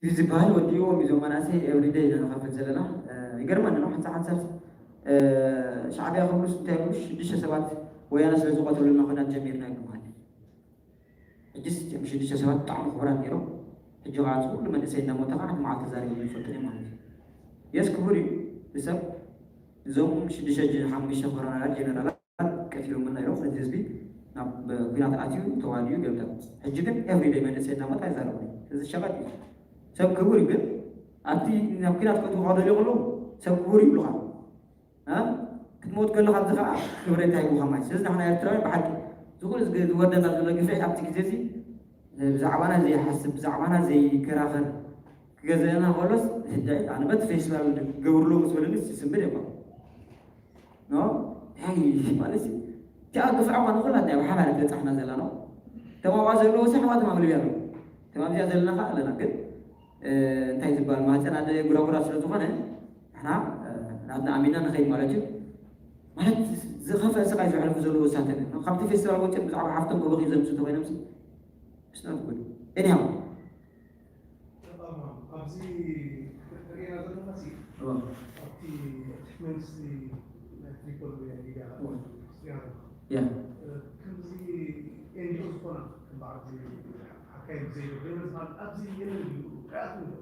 እዩ ዝበሃል ወዲእዎም እዩ። እዞም መናእሰይ ኤቭሪደይ ኢና ንኸፍል ዘለና። ይገርመኒ ነው። ሓንሳ ሓንሳብ ሻዕብያ ክብሉስ እንታይ ይብሉ? ሽዱሽተ ሰባት ወያነ ስለ ዝቐተሉና ኾናት ጀሚርና ይብሉ ማለት እዩ። ሕጅስ እም ሽዱሽተ ሰባት ብጣዕሚ ክቡራት ነይሮም። ሕጂ ከዓ እዚ ኩሉ መንእሰይ እናሞተ ከዓ ሓንቲ መዓልቲ ተዛሪቦም ይፈልጡ እዮም ማለት እዩ። የስ ክቡር እዩ። ሰብ እዞም ሽዱሽተ ሓሙሽተ ኮሮናላት ጀነራላት ቀቲሎምና ኢሎም ነቲ ህዝቢ ናብ ኩናት ኣትዩ ተዋልዩ ገብታ። ሕጂ ግን ኤቭሪደይ መንእሰይ እናመጣ ይዛረቡ። እዚ ሸቐጥ እዩ። ሰብ ክቡር እዩ። ግን ኣብቲ ናብ ኩናት ከእትውኻ ደልዩ ከለዉ ሰብ ክቡር ይብሉኻ። ክትሞት ከለኻ እዚ ከዓ ክብረት ኣይብኻ ማለት። ስለዚ ንሕና ኤርትራውያን ብሓቂ ዝኹሉ ዝወርደና ዘሎ ግፍዒ ኣብቲ ግዜ እዚ ብዛዕባና ዘይሓስብ ብዛዕባና ዘይከራኸር ክገዘአና ከሎስ ህዳይ ኣነ በቲ ፌስቲቫል ክገብርሉ ምስ በለኒ ስስምብል የባ ኖ እንታይ ማለት እዩ? እቲኣ ግፍዒ ኳ ንኩላትና እያ ብሓባር ትበፃሕና ዘላ ነው። ተማቋ ዘለዎ ሲ ኣሕዋት ማምልቢ ኣለዉ። ተማምዚኣ ዘለና ከዓ ኣለና ግን እንታይ ዝበሃል ማህፀን ኣደ ጉራጉራ ስለ ዝኾነ ንሕና ናትና ኣሚና ንኸይድ ማለት እዩ። ማለት ዝኸፈ ስቃይ ዘሕልፉ ዘለዉ ሳተን ካብቲ ፌስቲቫል ወፅኦም ብዛዕባ ሓፍቶም ክበኺ ዘምስቱ ኮይኖም ስናት ጉድ እኒሃው ኣብዚ ርእና ዘለና ኣብቲ መንግስቲ ናይ ትሪፖል ሊብያ ያ ከምዚ ኤንጂኦ ዝኾና ከም በዓል ሓካይም ዘይብሉ ዝበሃል ኣብዚ የለን እዩ ርኣት ንዶ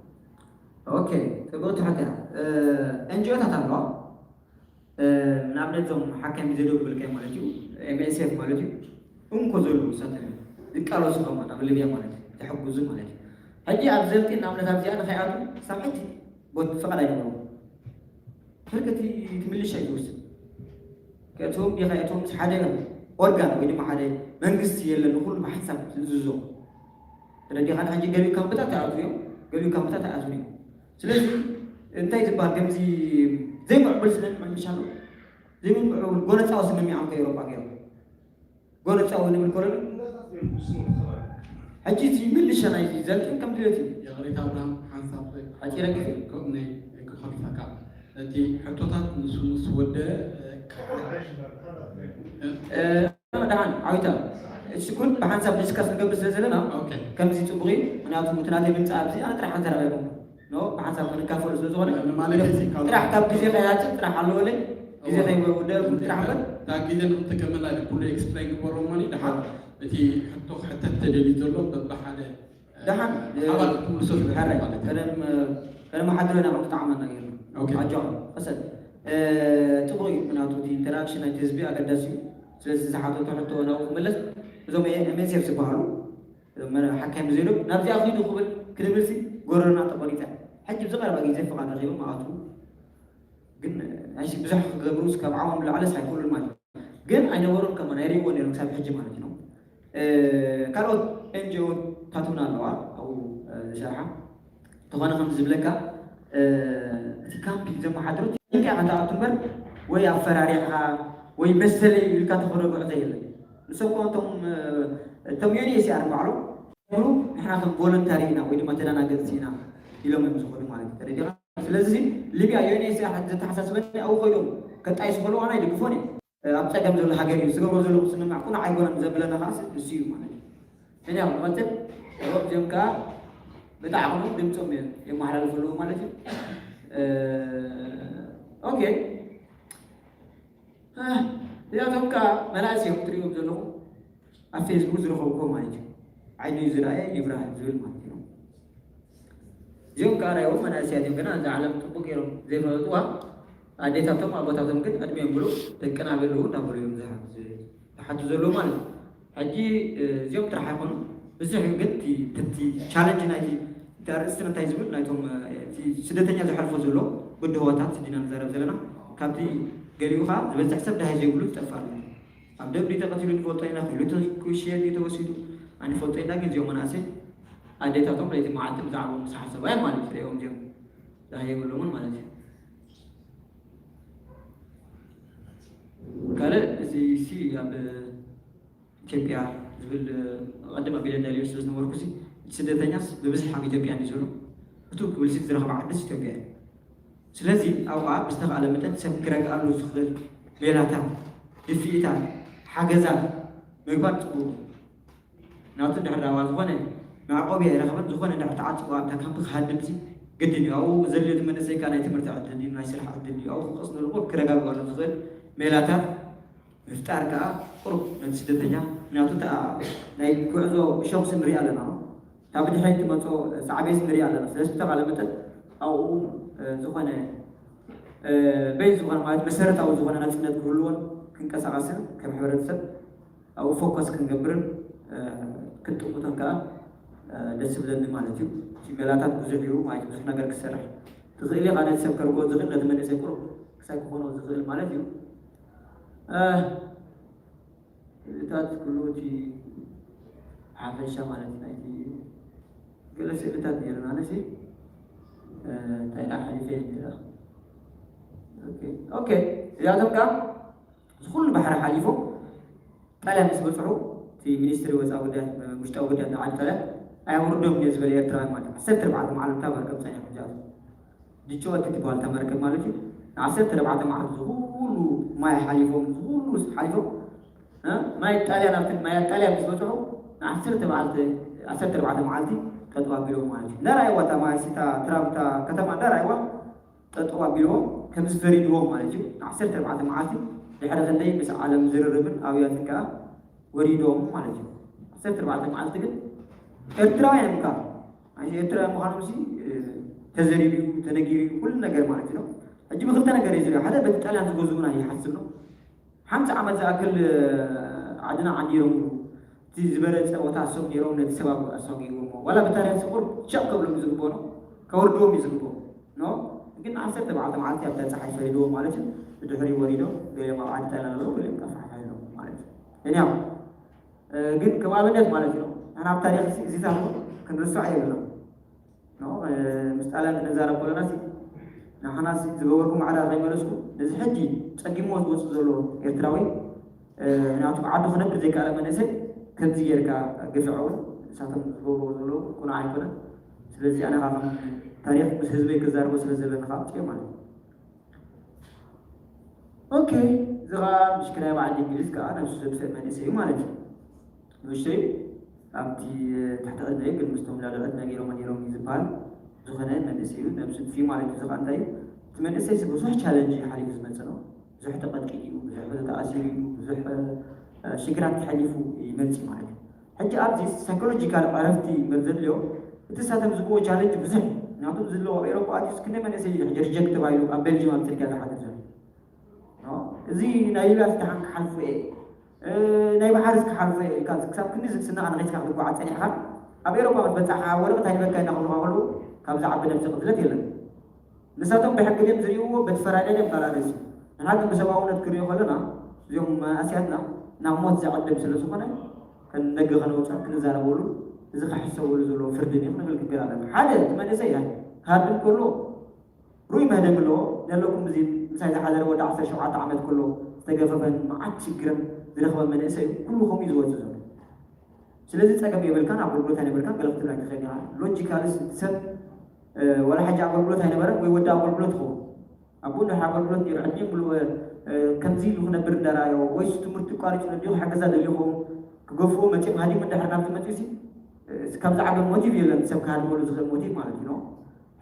ኦኬ ጽቡቅ ትሕት እያ። ኤንጂኦታት ኣለዋ ንኣብነት እዞም ሓካይም ዘይደው ብልካይ ማለት እዩ ኤምኤስኤፍ ማለት እዩ እንኮ ዘለዉ ሳተ ዝቃለሱ ከማ ናብ ሊብያ ማለት እዩ ዝሕግዙ ማለት እዩ። ሕጂ ኣብ ዘልቂ ንኣብነት ኣብዚኣ ንኸይኣቱ ሳብ ሕጂ ቦት ፍቃድ ኣይነበሩ ሕርቅቲ ትምልሻ ይወስድ ከእትዎም ዲኻ እቶም ምስ ሓደ ኦርጋን ወይ ድማ ሓደ መንግስቲ የለን ንኩሉ ብሓንሳብ ዝእዝዞ ተረዲኻ ሕጂ ገሊኡ ካምፕታት ኣይኣትዉ እዮም ገሊኡ ካምፕታት ኣይኣትዉ እዮም ስለዚ እንታይ ዝበሃል ከምዚ ዘይምዕቡል ስለ ምምልሻ ነው ዘይምዕቡል ጎነፃዊ ስምሚዖም ከኤሮጳ ገይሮም ጎነፃዊ ንብል ኮለሉ ሕጂ እዚ ምልሻ ናይ ዘልቅን ከም ድሌት እዩ የቕሬታ ኣብርሃም ሓንሳብ ሓፂረ ግዜ ከቕነ ክኸልፈካ እቲ ሕቶታት ንሱ ምስ ወደ ደሓን ዓዊታ እሱ ኩን ብሓንሳብ ዲስካስ ንገብር ስለ ዘለና ከምዚ ፅቡቅ እዩ ምክንያቱ እቲ ናተይ ምምፃእ ኣብዚ ኣነ ጥራሕ ሓንሳብ ኣይኮንኩ ብሓንሳብ ክንካፈሉ ስለ ዝኾነ ጥራሕ ካብ ግዜ ከይሃፅእ ጥራሕ ኣለወለይ ግዜ ከይወደልኩም ጥራሕ እምበር እታ ግዜ ንክንጥቀመላ ኢለ ኩሉ ኤክስፕሌን ግበሮ ማኒ ድሓር እቲ ሕቶ ክሕተት ተደልዩ ዘሎ በብሓደ ደሓን ሓባር ክትምልሶ ዝግበር ማለት እዩ። ከነመሓድሮ ኢና ከም ዝጠዓመና ገይርና ኣጆኹም ቀሰል ፅቡቅ እዩ ምክንያቱ እቲ ኢንተራክሽን ናይቲ ህዝቢ ኣገዳሲ እዩ ስለዚ ዝሓተቶ ሕቶ ናብኡ ክምለስ እዞም ኤምኤስኤፍ ዝበሃሉ ሓካይ ምዘይሎም ናብዚኣ ኪዱ ክብል ክንብል ሲ ጎረና ተቆሪፀ ሕጂ ብዝቀረባ ግዜ ፍቃድ ረኪቦም ኣቱ ግን ኣይሲ ብዙሕ ክገብሩ ካብ ዓዋም ላዕለስ ኣይክእሉን ማለት እዩ ግን ኣይነበሩን ከማ ናይ ሪእዎ ነይሮም ክሳብ ሕጂ ማለት ነው ካልኦት ኤንጂኦ ታቱና ኣለዋ ኣብኡ ዝሰርሓ ተኾነ ከም ዝብለካ እቲ ካምፕ ዘመሓድሩ ኢንካ ኢኻ ትኣቱ እምበር ወይ ኣፈራሪሕኻ ወይ መሰለይ ኢልካ ተኸረግዖ ዘየለን ንሶም ከ እቶም እቶም ዩኒኤስኣር ባዕሉ ይብሉ ንሕና ከም ቮለንታሪ ኢና ወይ ድማ ተደናገፅቲ ኢና ኢሎም እዮም ዝኸዱ ማለት እዩ ተረዲኻ ስለዚ ሊብያ ዩኤንኤስሲኣር ዘተሓሳስበኒ ኣብኡ ኮይዶም ከጣይሱ ከለዉ ኣነ ኣይድግፎን እየ ኣብ ፀገም ዘሎ ሃገር እዩ ዝገብሮ ዘሎ ክስምማዕ ቁኑዕ ኣይኮነን ዘብለና ከዓ ንሱ እዩ ማለት እዩ ሕጂ ኣብ መቐፅል እዚኦም ከዓ ብጣዕሚ ድምፆም የመሓላልፉ ኣለዉ ማለት እዩ ኦኬ እዚኣቶም ከዓ መናእስ እዮም ትሪእዎም ዘለኹም ኣብ ፌስቡክ ዝረኸብኩዎ ማለት እዩ ዓይኑ ዝረኣየ ይብራህ ዝብል ማለት እዩ እዚኦም ከዓ ራእዎም መናእስያት እዮም ገና እዛ ዓለም ጥቡቅ ገይሮም ዘይፈለጥዋ ኣዴታቶም ኣቦታቶም ግን ዕድሜኦም ብሉ ደቅና በልዉ እንዳበሉ እዮም ዝሓቱ ዘለዉ ማለት እዩ ሕጂ እዚኦም ጥራሕ ኣይኮኑ ብዙሕ እዩ ግን እቲ ቻለንጅ ናይቲ ኣርእስትን እንታይ ዝብል ናይቶም ስደተኛ ዝሓልፎ ዘሎ ብድሆታት ዲና ንዛረብ ዘለና ካብቲ ገሊኡ ከዓ ዝበዝሕ ሰብ ዳሃይ ዘይብሉ ዝጠፍእ ኣሎ ኣብ ደብሪ ተቐቲሉ ንፈልጦ ኢና ክሉ ኩሽየት እዩ ተወሲዱ ኣንፈልጦ ኢና ግን እዚኦም መናእሰይ ኣዴታቶም ለይቲ መዓልቲ ብዛዕባ ምሳሓሰባ እዮም ማለት እዩ ሪኦም እዚኦም ዳሃይ የብሎምን ማለት እዩ ካልእ እዚ ሲ ኣብ ኢትዮጵያ ዝብል ቀደም ኣቢለ እንዳልዮ ስለ ዝነበርኩ እቲ ስደተኛስ ብብዝሒ ኣብ ኢትዮጵያ እንዲ ዘሎ እቱ ክብልሲ ዝረኸበ ዓድስ ኢትዮጵያ እዩ ስለዚ ኣብኣ ብዝተኽኣለ መጠን ሰብ ክረግኣሉ ዝኽእል ሜላታት ድፍኢታት ሓገዛት ምግባር ፅቡቅ ናቱ ድሕር ዳዋ ዝኾነ መዕቆቢ ኣይረኸበን። ዝኾነ እንድሕር ተዓፂዎ ኣብታ ካምፕ ክሃድም ሲ ግድን እዩ። ኣብኡ ዘድልዮ እቲ መንእሰይ ከዓ ናይ ትምህርቲ ዕድል ድዩ ናይ ስራሕ ዕድል ድዩ ኣብኡ ክቕፅለሉ ክረጋግኣሉ ዝኽእል ሜላታት ምፍጣር ከዓ ቁሩብ ነቲ ስደተኛ፣ ምክንያቱ እታ ናይ ጉዕዞ እሾኽሲ ንሪኣ ኣለና፣ እታ ብድሕሪት ትመፅኦ ሳዕቤንሲ ንሪኣ ኣለና። ስለዚ ብተኻለ መጠን ኣብኡ ዝኾነ በይዝ ዝኾነ ማለት መሰረታዊ ዝኾነ ናፅነት ክህልዎን ክንቀሳቐስን ከም ሕብረተሰብ ኣብኡ ፎከስ ክንገብርን ክንጥምቶን ከዓ ደስ ዝብለኒ ማለት እዩ። እቲ ሜላታት ብዙሕ እዩ ማለት ብዙሕ ነገር ክሰርሕ ትኽእል ኢኻ። ነቲ ሰብ ከርጎ ዝኽእል ነቲ መንእሰይ ቁሩብ ክሳይ ክኾኖ ዝኽእል ማለት እዩ። እታት ኩሉ እቲ ሓፈሻ ማለት ናይቲ ገለ ስእልታት ነይሩና ነሲ እንታይ ደኣ ሓሊፈ ነይራ። ኦኬ እዚኣቶም ከዓ እዚ ኩሉ ባሕሪ ሓሊፎም ጣልያን ምስ በፅሑ እቲ ሚኒስትሪ ወፃኢ ጉዳያት ውሽጣዊ ጉዳያት ንዓዲ ጣልያን ኣየውርዶም እየ ዝበለ ኤርትራውያን ማለት ዓሰርተ ኣርባዕተ መዓልቲ እታ መርከብ ፀኒሖም እዚኣቶም ድጭወት ትበሃል እታ መርከብ ማለት እዩ። ንዓሰርተ ኣርባዕተ መዓልቲ ዝኩሉ ማይ ሓሊፎም ዝኩሉ ሓሊፎም ማይ ጣልያን ኣብቲ ማይ ጣልያን ምስ በፅሑ ንዓሰርተ መዓልቲ ዓሰርተ ኣርባዕተ መዓልቲ ጠጠው ኣቢሎም ማለት እዩ። እንዳረኣይዋ እታ ማይ ሲታ ትራምፕ እታ ከተማ እንዳረኣይዋ ጠጠው ኣቢልዎም ከም ዝፈሪድዎም ማለት እዩ። ንዓሰርተ ኣርባዕተ መዓልቲ ድሕሪ ክንደይ ምስ ዓለም ዝርርብን ኣብያትን ከዓ ወሪዶም ማለት እዩ። ዓሰርተ ኣርባዕተ መዓልቲ ግን ኤርትራውያን እኳ ኣይ ኤርትራውያን ምዃኖም ሲ ተዘሪቡ እዩ ተነጊሩ እዩ ኩሉ ነገር ማለት እዩ። ሕጂ ብክልተ ነገር እዩ ዝሪኦ ሓደ በቲ ጣልያን ዝገዝኡና ይሓስብ ነው ሓምሳ ዓመት ዝኣክል ዓድና ዓንዲሮምሉ እቲ ዝበለፀ ቦታ እሶም ነይሮም ነቲ ሰብ ኣሳጒዎም ዋላ ብታሪክ ስቁር ሸቕ ከብሎም እዩ ዝግብኦ ነው ከወርድዎም እዩ ዝግብኦ ኖ ግን ዓሰርተ ኣርባዕተ መዓልቲ ኣብታ ፀሓይ ፈሪድዎም ማለት እዩ። ብድሕሪ ወሪዶም ገሊኦም ኣብ ዓዲ ጣልያን ኣለዉ ገሊኦም ከፋሓፋ ኣለዉ ማለት እዩ። እኒያው ግን ከም ኣብነት ማለት እዩ። ንሕና ኣብ ታሪክ እዚታት ክንርስዖ የብልና። ምስ ጣልያን ክንዛረብ ከለና ንሕና ዝገበርኩም ማዕዳ ከይመለስኩም ነዚ ሕጂ ፀጊሞ ዝወፅእ ዘሎ ኤርትራዊ ምክንያቱ ዓዱ ክነብር ዘይከኣለ መንእሰይ ከምዚ ጌርካ ግፍዐ እውን ንሳቶም ዝገብርዎ ዘለዉ ቁኑዕ ኣይኮነን። ስለዚ ኣነ ካብ ታሪክ ምስ ህዝበይ ክዛረቦ ስለ ዘለኒ ካብ ፅዮ ማለት እዩ። ኦኬ እዚ ከዓ ምሽ ክራይ በዓል እንግሊዝ ከዓ ነብሱ ዘጥፍእ መንእሰይ እዩ ማለት እዩ። ንእሽተይ ኣብቲ ትሕቲ ዕድመ ግን ምስቶም ልዕሊ ዕድመ ገይሮም ነይሮም እዩ ዝበሃል ዝኾነ መንእሰይ እዩ ነብሱ ጥፊ ማለት እዩ። ዝቃ እንታይ እቲ መንእሰይ ብዙሕ ቻለንጅ ሓሊፉ ዝመፅእ ነው። ብዙሕ ተቐጥቂጡ እዩ፣ ብዙሕ ተኣሲሩ እዩ፣ ብዙሕ ሽግራት ተሓሊፉ ይመፅእ ማለት እዩ። ሕጂ ኣብዚ ሳይኮሎጂካል ዕረፍቲ እምበር ዘድልዮ እቲ ሳቶም ዝብዎ ቻለንጅ ብዙሕ ምክንያቱም ዝለዎ ኣብ ኤሮፓ ኣትዩስ ክንደይ መንእሰይ እዩ ሕጂ ሪጀክት ተባሂሉ ኣብ ቤልጅም ኣብ ፅርግያ ዝሓድር ዘሎ እዚ ናይ ሊብያ ዝተሓን ክሓልፎ እየ ናይ ባሕርስ ክሓልፎ እየ ኢልካ ክሳብ ክንዲ ዝስናቕ ንኺስካ ክትጓዓዝ ፀኒሕካ ኣብ ኤሮፓ ክትበፅሓ ወረቐት ኣይበካ ኢልና ክብሉካ ከለዉ ካብዚ ዓቢ ነብሲ ቅትለት የለን። ንሳቶም ብሕጊ ድዮም ዝርእይዎ በቲ ፈራዳይ ድዮም ባላደስ ንሓቂ ብሰብኣውነት ክርእዮ ከለና እዚኦም ኣስያትና ናብ ሞት ዘዕድም ስለ ዝኾነ ከነገ ከነውፅዖም ክንዛረበሉ እዚ ክሕሰበሉ ዘለዎ ፍርዲ ድዮም ንብል ክገር ኣለና ሓደ እቲ መንእሰይ ክሃድም ከሎ ሩይ መህደም ኣለዎ ዘለኩም እዚ ምሳይ ዝሓደረ ወዲ ዓሰርተ ሸውዓተ ዓመት ከሎ ዝተገፈፈን መዓት ሽግርን ዝረኽበ መንእሰይ ኩሉ ከምኡ እዩ ዝወፅእ ዘሎ ስለዚ ፀገም የብልካን ኣገልግሎት ኣይነበርካን ገለ ክትብል ኣይትኽእል ኢኻ ሎጂካልስ ሰብ ወላ ሕጂ ኣገልግሎት ኣይነበረን ወይ ወዲ ኣገልግሎት ይኸውን ኣቦ እንድሕር ኣገልግሎት ነይሩ ዕድሚኡ ሙሉእ ከምዚ ኢሉ ክነብር እንዳረኣዮ ወይስ ትምህርቲ ቋሪፁ ነዲኡ ሓገዛ ደልዩ ክኸውን ክገፍዎ መፂኦም ሃዲሙ እንድሕር ናብቲ መፂኡ ሲ ካብ ዝዓበ ሞቲቭ የለን ሰብ ክሃድመሉ ዝኽእል ሞቲቭ ማለት እዩ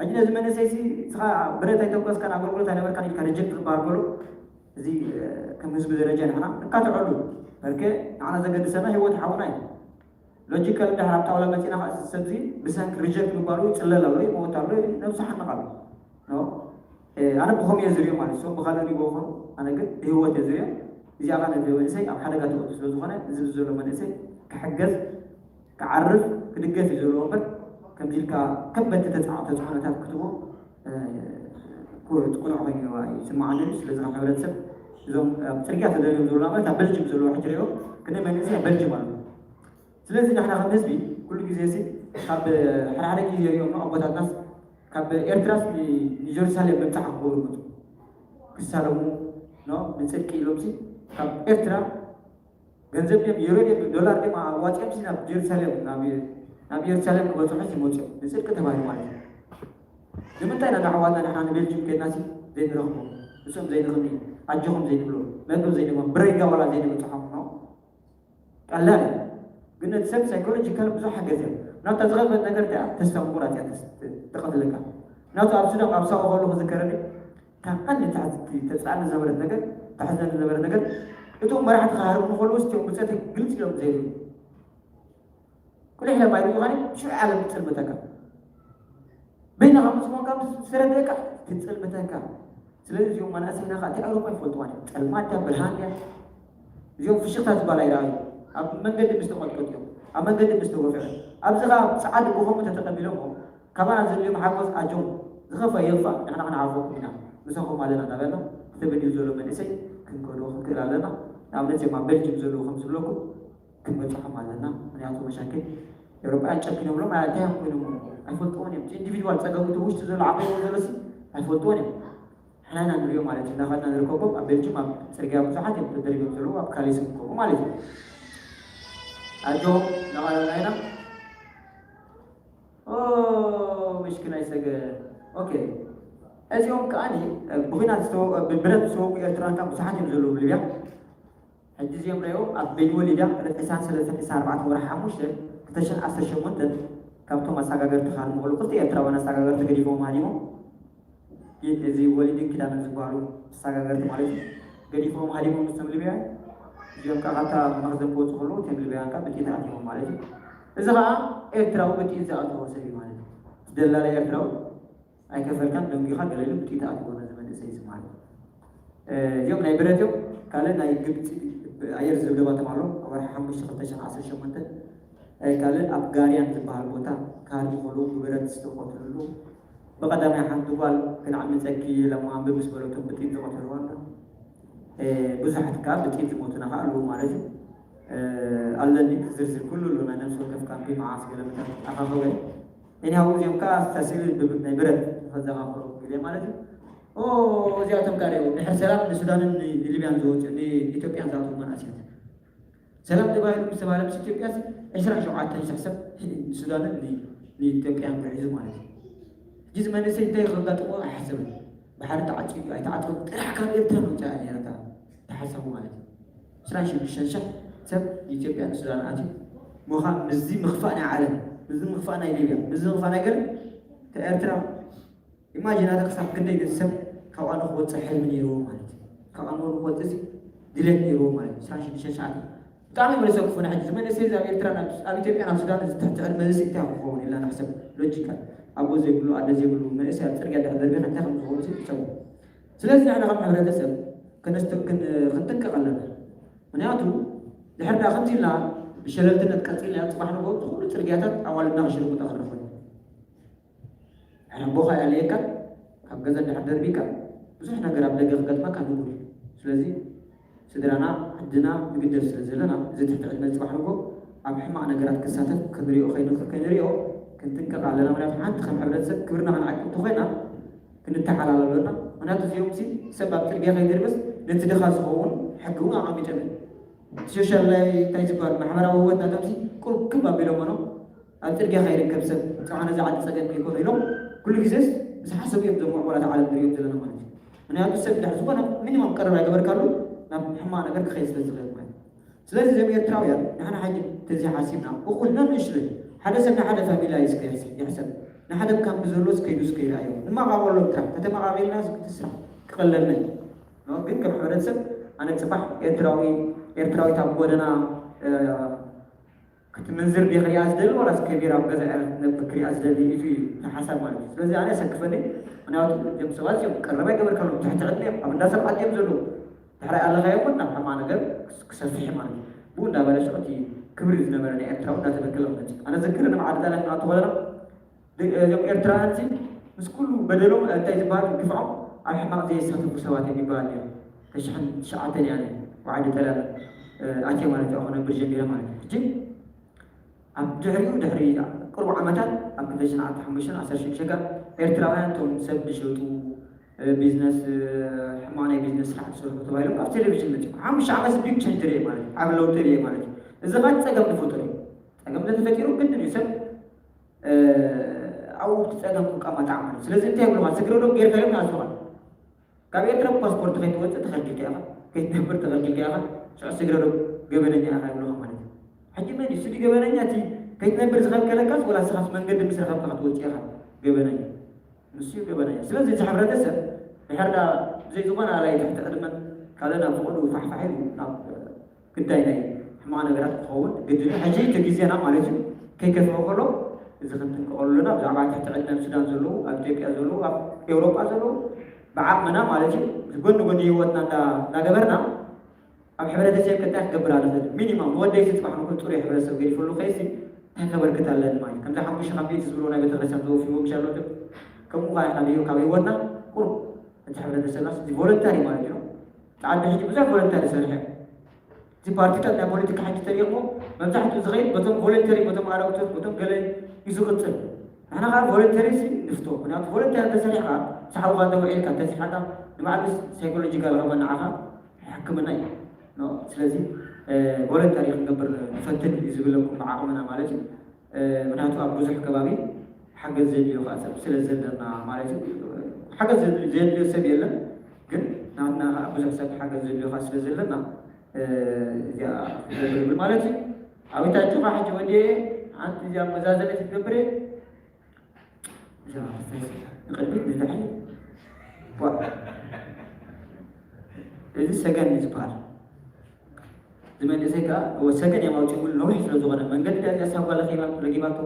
ሕጂ ነዚ መንእሰይ ሲ እስኻ ብረት ኣይተኮስካን ኣገልግሎት ኣይነበርካን ኢልካ ሪጀክት ክበሃል ከሎ እዚ ከም ህዝቢ ደረጃ ንሕና ንካትዐሉ በርከ ንዓና ዘገድሰና ህይወት ሓውና እዩ ሎጂካል እንድሕር ኣብ ጣውላ መፂና ከዓ እዚ ሰብዚ ብሰንኪ ሪጀክት ምባሉ ይፅለል ኣሎ ይመወት ኣሎ ነብሱ ሓንቕ ኣሎ ኣነ ብኸም እየ ዝሪኦ ማለት ሰው ብኻልእ ሪቦ ኾኑ ኣነ ግን ብህይወት እየ ዝሪኦ እዚኣ ኻ ነዚ መንእሰይ ኣብ ሓደጋ ተወቱ ስለ ዝኾነ እዚ ዘሎ መንእሰይ ክሕገዝ ክዓርፍ ክድገፍ እዩ ዘለዎ እምበር ከምዚ ኢልካ ከበድቲ ተፃዕተ ዝኾነታት ክትቦ ቁኑዕ ኮይኑ ይስማዓኒ ስለዚ ካብ ሕብረተሰብ እዞም ኣብ ፅርግያ ተደርዮም ዘለዉ ማለት ኣብ በልጅም ዘለዉ ሕጂ ሪኦ ክንደይ መንእሰይ ኣብ በልጅም ኣለዉ ስለዚ ንሕና ከም ህዝቢ ኩሉ ግዜ ሲ ካብ ሓደ ሓደ ግዜ ሪኦም ኣቦታትናስ ካብ ኤርትራስ ንጀሩሳሌም ምብፃሕ ክገብሩ መፁ ክሳለሙ ንፅድቂ ኢሎም ሲ ካብ ኤርትራ ገንዘብ ድም ዩሮ ድም ዶላር ድም ኣዋፂኦም ሲ ናብ ጀሩሳሌም ናብ ጀሩሳሌም ክበፅሑ ሲ መፅኦም ንፅድቂ ተባሂሉ ማለት እዩ ንምንታይ ኢና ናሕዋትና ንሕና ንቤልጅም ከድና ሲ ዘይንረኽቦ እሶም ዘይንኽኒ ኣጆኹም ዘይንብሎ መግብ ዘይንቦ ብረጋ ዋላ ዘይንበፅሖም ነው ቀላል እዩ ግን ነቲ ሰብ ሳይኮሎጂካል ብዙሕ ሓገዝ እዮም ናብታ ዝኸፍአት ነገር እቲኣ ተስፋ ምቑራጽ እያ ተስ-፣ ተቐትለካ። ናቱ ኣብ ሱዳን ኣብ ሳዋ ከሎ ክዝከረኒ፣ ካብ ቀንዲ ተሕዝ-፣ ተጻዕኒ ዝነበረት ነገር፣ ተሕዘኒ ዝነበረት ነገር፣ እቶም መራሕቲ ክሃርሙ ከለዉ፣ እቲኦም ብጸት ግልጽ እዮም ዘይብሉ። ኩሉ ኢለ ማይ ዱኻኒ ሽዑ ዓለም ትጽልምተካ። በይንኻ ምስ ኮንካ ምስ ዝረድአካ ትጽልምተካ። ስለዚ እዚኦም መናእሰይና ከዓ እቲ ኣውሮፓ ይፈልጥዋ እዮም። ጸልማት ድያ ብርሃን ድያ? እዚኦም ፍሽኽታ ዝበሃል ኣይረኣዩ። ኣብ መንገዲ ምስ ተቐጥቀጡ እዮም። ኣብ መንገዲ ምስ ተጎፍዐ። ኣብዚ ከዓ ጸዓዱ ብኸምኡ ተተቐቢሎሞ ካባና ዘድልዮም ሓጎስ ኣጆም ዝኸፍአ ይኽፋእ ንሕና ክንዓርፈኩም ኢና። ምሳኹም ኣለና እናበልና ተበዲሉ ዘሎ መንእሰይ ክንከዶ ክንክእል ኣለና። ንኣብነት እዚኦም ኣብ ቤልጅም ዘለዉ ከም ዝብለኩም ክንበጽሖም ኣለና። ምክንያቱ መሻክል ኤውሮጳውያን ጨኪኖምሎም እንታይ እዮም ኮይኖም ኣይፈልጥዎን እዮም። እቲ ኢንዲቪድዋል ጸገም እቲ ውሽጢ ዘሎ ዓቂብዎ ዘሎ ሲ ኣይፈልጥዎን እዮም። ንሕና ኢና ንሪኦ ማለት እዩ። እናኸድና ንርከቦም ኣብ ቤልጅም ኣብ ጽርግያ ብዙሓት እዮም ተደሪቦም ዘለዉ ኣብ ካሊስ ንከቡ ማለት እዩ። ኣጆ እናቐለና ኢና። ኦ ምሽክናይ ሰገ ኦኬ። እዚኦም ከዓኒ ብኩናት ዝተወ-፣ ብብረት ዝተወጉ ኤርትራውያን ከዓ ብዙሓት እዮም ዘለዉ ብሊብያ። ሕጂ እዚኦም ሪኦ ኣብ ቤን ወሊዳ ዕለት ዕስራን ሰለስተን ዕስራን ኣርባዕተን ወርሒ ሓሙሽተ ክልተ ሽሕን ዓሰርተ ሸሞንተን ካብቶም ኣሰጋገርቲ ካልእ ምቕሉ ክልተ ኤርትራውያን ኣሰጋገርቲ ገዲፎም ሃዲሞም። ይ-፣ እዚ ወሊድን ኪዳንን ዝበሃሉ ኣሰጋገርቲ ማለት እዩ። ገዲፎም ሃዲሞም ምስቶም ሊብያውያን እዚኦም ከዓ ካብታ መኽዘን ክወፁ ከለዉ እቶም ሊብያውያን ከዓ ብጥይት ኣቲሞም ማለት እዩ። እዚ ከዓ ኤርትራዊ ብጥይት ዝኣተዎ ሰብ እዩ ማለት እዩ። ደላላ ኤርትራዊ ኣይከፈልካን ደንጊኻ ገለ ኢሉ ብጥይት ኣትዎ ነዚ መንእሰይ እዚ ማለት እዩ። እዚኦም ናይ ብረት እዮም። ካልእ ናይ ግብፂ ኣየር ዝብደባቶም ኣሎ ኣብ ወርሒ ሓሙሽተ ክልተ ሽሕን ዓሰርተ ሸሞንተ። ካልእ ኣብ ጋርያን ዝበሃል ቦታ ካልእ ከሉ ብብረት ዝተቆትልሉ ብቐዳማይ ሓንቲ ጓል ክነዕምፀኪ ለማንብ ምስ በለቶም ብጥይት ዝቐተልዋ ኣሎ። ብዙሓት ከዓ ብጥይት ዝሞቱና ከዓ ኣለዉ ማለት እዩ። ኣለኒ ዝርዝር ኩሉ ኣሎ ናይ ነፍሲ ወከፍ ካምፒ መዓስ ገለ ምታት ኣኻኸበ። እኒሃው እዚኦም ከዓ ኣስታሲሉ ናይ ብረት ንኸዘኻኽሮ ግዜ ማለት እዩ። ኦ እዚኣቶም ከዓ ሪኦ ድሕር ሰላም ንሱዳንን ንሊብያን ዝወፅኡ ንኢትዮጵያን ዝኣትዉ መናእሰያት ሰላም ተባሂሉ ምስ ተባህለ ምስ ኢትዮጵያ ዕስራን ሸውዓተን ሽሕ ሰብ ንሱዳንን ንኢትዮጵያን ጉዒዙ ማለት እዩ። ሕጂ እዚ መንእሰይ እንታይ ከጋጥሞ ኣይሓሰብን። ባሕሪ ተዓፅዩ ኣይተዓፀወ ጥራሕ ካብ ኤርትራ ምውፃእ እያ ነይረታ ተሓሳቡ ማለት እዩ። ዕስራን ሽዱሽተን ሽሕ ሰብ ንኢትዮጵያ ንሱዳን ኣትዩ ሞኻ ምስዚ ምኽፋእ ናይ ዓለም ምስዚ ምኽፋእ ናይ ሊብያ ምስዚ ምኽፋእ ናይ ገለ ኤርትራ ኢማጂን ኣታ ክሳብ ክንደይ ሰብ ካብ ኣኑ ክወፅእ ሕልሚ ነይርዎ ማለት እዩ። ካብ ኣኑ ክወፅእ እዚ ድሌት ነይርዎ ማለት እዩ። ዕስራን ሽዱሽተን ሰዓት ብጣዕሚ መለሰ ክፉና ሕጂ እዚ መንእሰይ እዚ ኣብ ኤርትራ ኣብ ኢትዮጵያ ናብ ሱዳን እዚ ትሕቲ ዕድመ እዚ እንታይ ክኸውን ኢልና ንሕሰብ ሎጂካል ኣቦ ዘይብሉ ኣደ ዘይብሉ መንእሰይ ኣብ ፅርግያ ድሕር ደርቢኻ እንታይ ከም ዝኸውን እዚ ይሰቡ። ስለዚ ንሕና ከም ሕብረተሰብ ክንጥንቀቕ ኣለና። ምክንያቱ ድሕር ዳ ከምዚ ኢልና ብሸለልትነት ቀፂልና ፅባሕ ንጎ ኩሉ ፅርግያታት ኣዋልድና ክሽርሙጣ ክንረኽቦ ኢና። ኣቦኻ ያለየካ ካብ ገዛ እንድሕር ደርቢካ ብዙሕ ነገር ኣብ ደገ ክገጥመካ ንቡር እዩ። ስለዚ ስድራና ዓድና ንግደፍ ስለ ዘለና እዚ ትሕቲ ዕድመ ፅባሕ ንጎ ኣብ ሕማቕ ነገራት ክሳተፍ ክንሪኦ ከይንሪኦ ክንጥንቀቕ ኣለና። ምክንያቱ ሓንቲ ከም ሕብረተሰብ ክብርና ክንዓቂ እንተኮይና ክንተሓላል ኣለና። ምክንያቱ እዚኦም ሲ ሰብ ኣብ ፅርግያ ከይደርበስ ነቲ ድኻ ዝኸውን ሕጊ እውን ኣቐሚጦም እዮም። ሶሻል ላይ እንታይ ዝበሃል ማሕበራዊ ህይወት ናቶም ሲ ቁርክብ ኣቢሎሞ ነው። ኣብ ፅርግያ ከይርከብ ሰብ ፃዕነ ዝዓዲ ፀገም ከይኮነ ኢሎም ኩሉ ግዜስ ምስ ሓሰቡ እዮም ዞም ወላት ዓለም ንሪኦም ዘለና ማለት እዩ። ምክንያቱ ሰብ ድሕር ዝኾነ ሚኒማም ቀረብ ኣይገበርካሉ ናብ ሕማቕ ነገር ክኸይድ ስለ ዝኽእል ማለት እዩ። ስለዚ እዞም ኤርትራውያን ንሕና ሕጂ ተዚ ሓሲብና እኹል ነንእሽቶይ ሓደ ሰብ ንሓደ ፋሚላ ይስከ ይሕሰብ ንሓደ ካምፕ ዘሎ ስከይዱ ስከይዳ እዮም ንመቓቐሎም ጥራሕ ተተመቓቒልና ዝግቲ ስራሕ ክቐለልና እዩ። ግን ከም ሕብረተሰብ ኣነ ፅባሕ ኤርትራዊ ኤርትራዊት ኣብ ጎደና ክትምንዝር ዲ ክሪኣ ዝደሊ ዋላስ ከቢራ ኣብ ገዛ እያ ክትነብር ክሪኣ ዝደሊ እዩ እቲ ሓሳብ ማለት እዩ። ስለዚ ኣነ የሰክፈኒ ምክንያቱ እዚኦም ሰባት እዚኦም ቀረባ ይገበርካሎም ትሕቲ ዕድመ እዮም ኣብ እንዳ ሰብ ዓዲ እዮም ዘለዉ ድሕራይ ኣለኻዮ እውን ናብ ሕማቕ ነገር ክሰፍሕ ማለት እዩ። ብኡ እንዳበለ ሽዑ እቲ ክብሪ ዝነበረ ናይ ኤርትራዊ እንዳተበከለ ክመፅእ ኣነ ዘክር ንመዓድ ጣልያን ክኣቱ ከለና እዞም ኤርትራውያን ሲ ምስ ኩሉ በደሎም እንታይ ዝበሃል ግፍዖም ኣብ ሕማቕ ዘየሳተፉ ሰባት እዮም ይበሃል ነይሩ። ተሽሕን ትሽዓተን እያ ዋዓዲ ጠላለ ኣትየ ማለት እዩ ክነብር ጀሚረ ማለት እዩ። ሕጂ ኣብ ድሕሪኡ ድሕሪ ቅርቡ ዓመታት ኣብ ክልተ ሽሕን ዓሰርተ ሓሙሽተን ዓሰርተ ሽዱሽተን ኤርትራውያን እቶም ሰብ ዝሸጡ ቢዝነስ ሕማቕ ናይ ቢዝነስ ስራሕ ዝሰርሑ ተባሂሎም ኣብ ቴሌቪዥን መፂኡ ሓሙሽተ ዓመት ቢግ ቸንጅ ርየ ማለት እዩ። ዓብ ለውጢ ርየ ማለት እዩ። እዚ ኸ ፀገም ዝፈጥር እዩ። ፀገም ተተፈጢሩ ግድን እዩ ሰብ ኣብኡ እቲ ፀገም ክቃማጣዕ ማለት ስለዚ እንታይ ይብሉኻ ስግረዶም ጌርካ እዮም ናስኻ ካብ ኤርትራ ፓስፖርት ከይትወፅእ ተኸልኪልካ ኢኻ ከይትነብር ተኸልኪልካ ኢኻ ሽዑ ስግረዶም ገበነኛ ኢኻ ይብሉኻ ማለት እዩ። ሕጂ መን እዩ ስዲ ገበነኛ እቲ ከይትነብር ዝኸልከለካስ ወላ ንስኻስ መንገዲ ምስ ረኸብካ ክትወፅእ ኢኻ? ገበነኛ። ንሱ እዩ ገበነኛ። ስለዚ እዚ ሕብረተሰብ ድሕር ዳ ብዘይ ዝኾነ ኣላይ ትሕቲ ዕድመን ካልእ ናብ ፍቕዱ ፋሕፋሕ ኢሉ ናብ ግዳይ ናይ ሕማቕ ነገራት ክኸውን ግድን እዩ። ሕጂ እቲ ግዜና ማለት እዩ ከይከፍአ ከሎ እዚ ክንጥንቀቐሉ ኣለና። ብዛዕባ ትሕቲ ዕድመ ኣብ ሱዳን ዘለዉ፣ ኣብ ኢትዮጵያ ዘለዉ፣ ኣብ ኤውሮጳ ዘለዉ ብዓቕምና ማለት እዩ ጎኒ ጎኒ ህይወትና እንዳ- እንዳገበርና ኣብ ሕብረተሰብ ከ እንታይ ክገብር ንኽእል? ሚኒማም ንወደይ ጽባሕ ንኹን ጽሩይ ሕብረተሰብ ገዲፈሉ ከይሲ እንታይ ከበርክት ኣለኒ ማለት እዩ። ከምዚ ሓሙሽተ ካብ ሚእቲ ዝብሎ ናይ ቤተክርስትያን ተወፊዎ ምሽ ኣሎ ግን ከምኡ ኸዓ ካብ ህይወ- ካብ ህይወትና ቁሩብ እቲ ሕብረተሰብና እዚ ቮለንታሪ ማለት እዩ። እቲ ዓዲ ሕጂ ብዙሕ ቮለንታሪ ሰርሐ። እዚ ፓርቲታት ናይ ፖለቲካ ሕጂ ተሪእሞ መብዛሕትኡ ዝኸይድ በቶም ቮለንተሪ፣ በቶም ኣረግቶት፣ በቶም ገለ እዩ ዝቕጽል። ንሕና ኸዓ ቮለንተሪ ሲ ንፍቶ። ምክንያቱ ቮለንተሪ እንተሰሪሕካ፣ ሳሕብኻ እንተውዒልካ፣ እንተሲሓካ፣ ንባዕሉ ሳይኮሎጂካል ኸመ ንዓኻ ሕክምና እዩ። ኖ፣ ስለዚ እ፣ ቮለንተሪ ክንገብር ንፈትን እዩ ዝብለኩም ብዓቕምና ማለት እዩ። እ፣ ምክንያቱ ኣብ ብዙሕ ከባቢ ሓገዝ ዘድልዮ ከዓ ሰብ ስለ ዘለና ማለት እዩ። ሓገዝ ዘድልዮ ዘድልዮ ሰብ የለን፣ ግን ናትና ከዓ ብዙሕ ሰብ ሓገዝ ዘድልዮ ከዓ ስለ ዘለና እ፣ እዚኣ ክገብር ይብል ማለት እዩ። ኣብ ኢታችሁ ከዓ ሕጂ ወዲኤ ሓንቲ እዚኣ መዛዘሚት ክትገብር እየ። እዛ ንቕድሚት ንድሕሪት ቧ። እዚ ሰገን እዩ ዝበሃል። እዚ መንእሰይ ከዓ እወ ሰገን እዮም ኣውፂኦምሉ ነዊሕ ስለ ዝኾነ መንገዲ ዳ እዚኣ ሳጓ ለኺባ- ረጊባቶ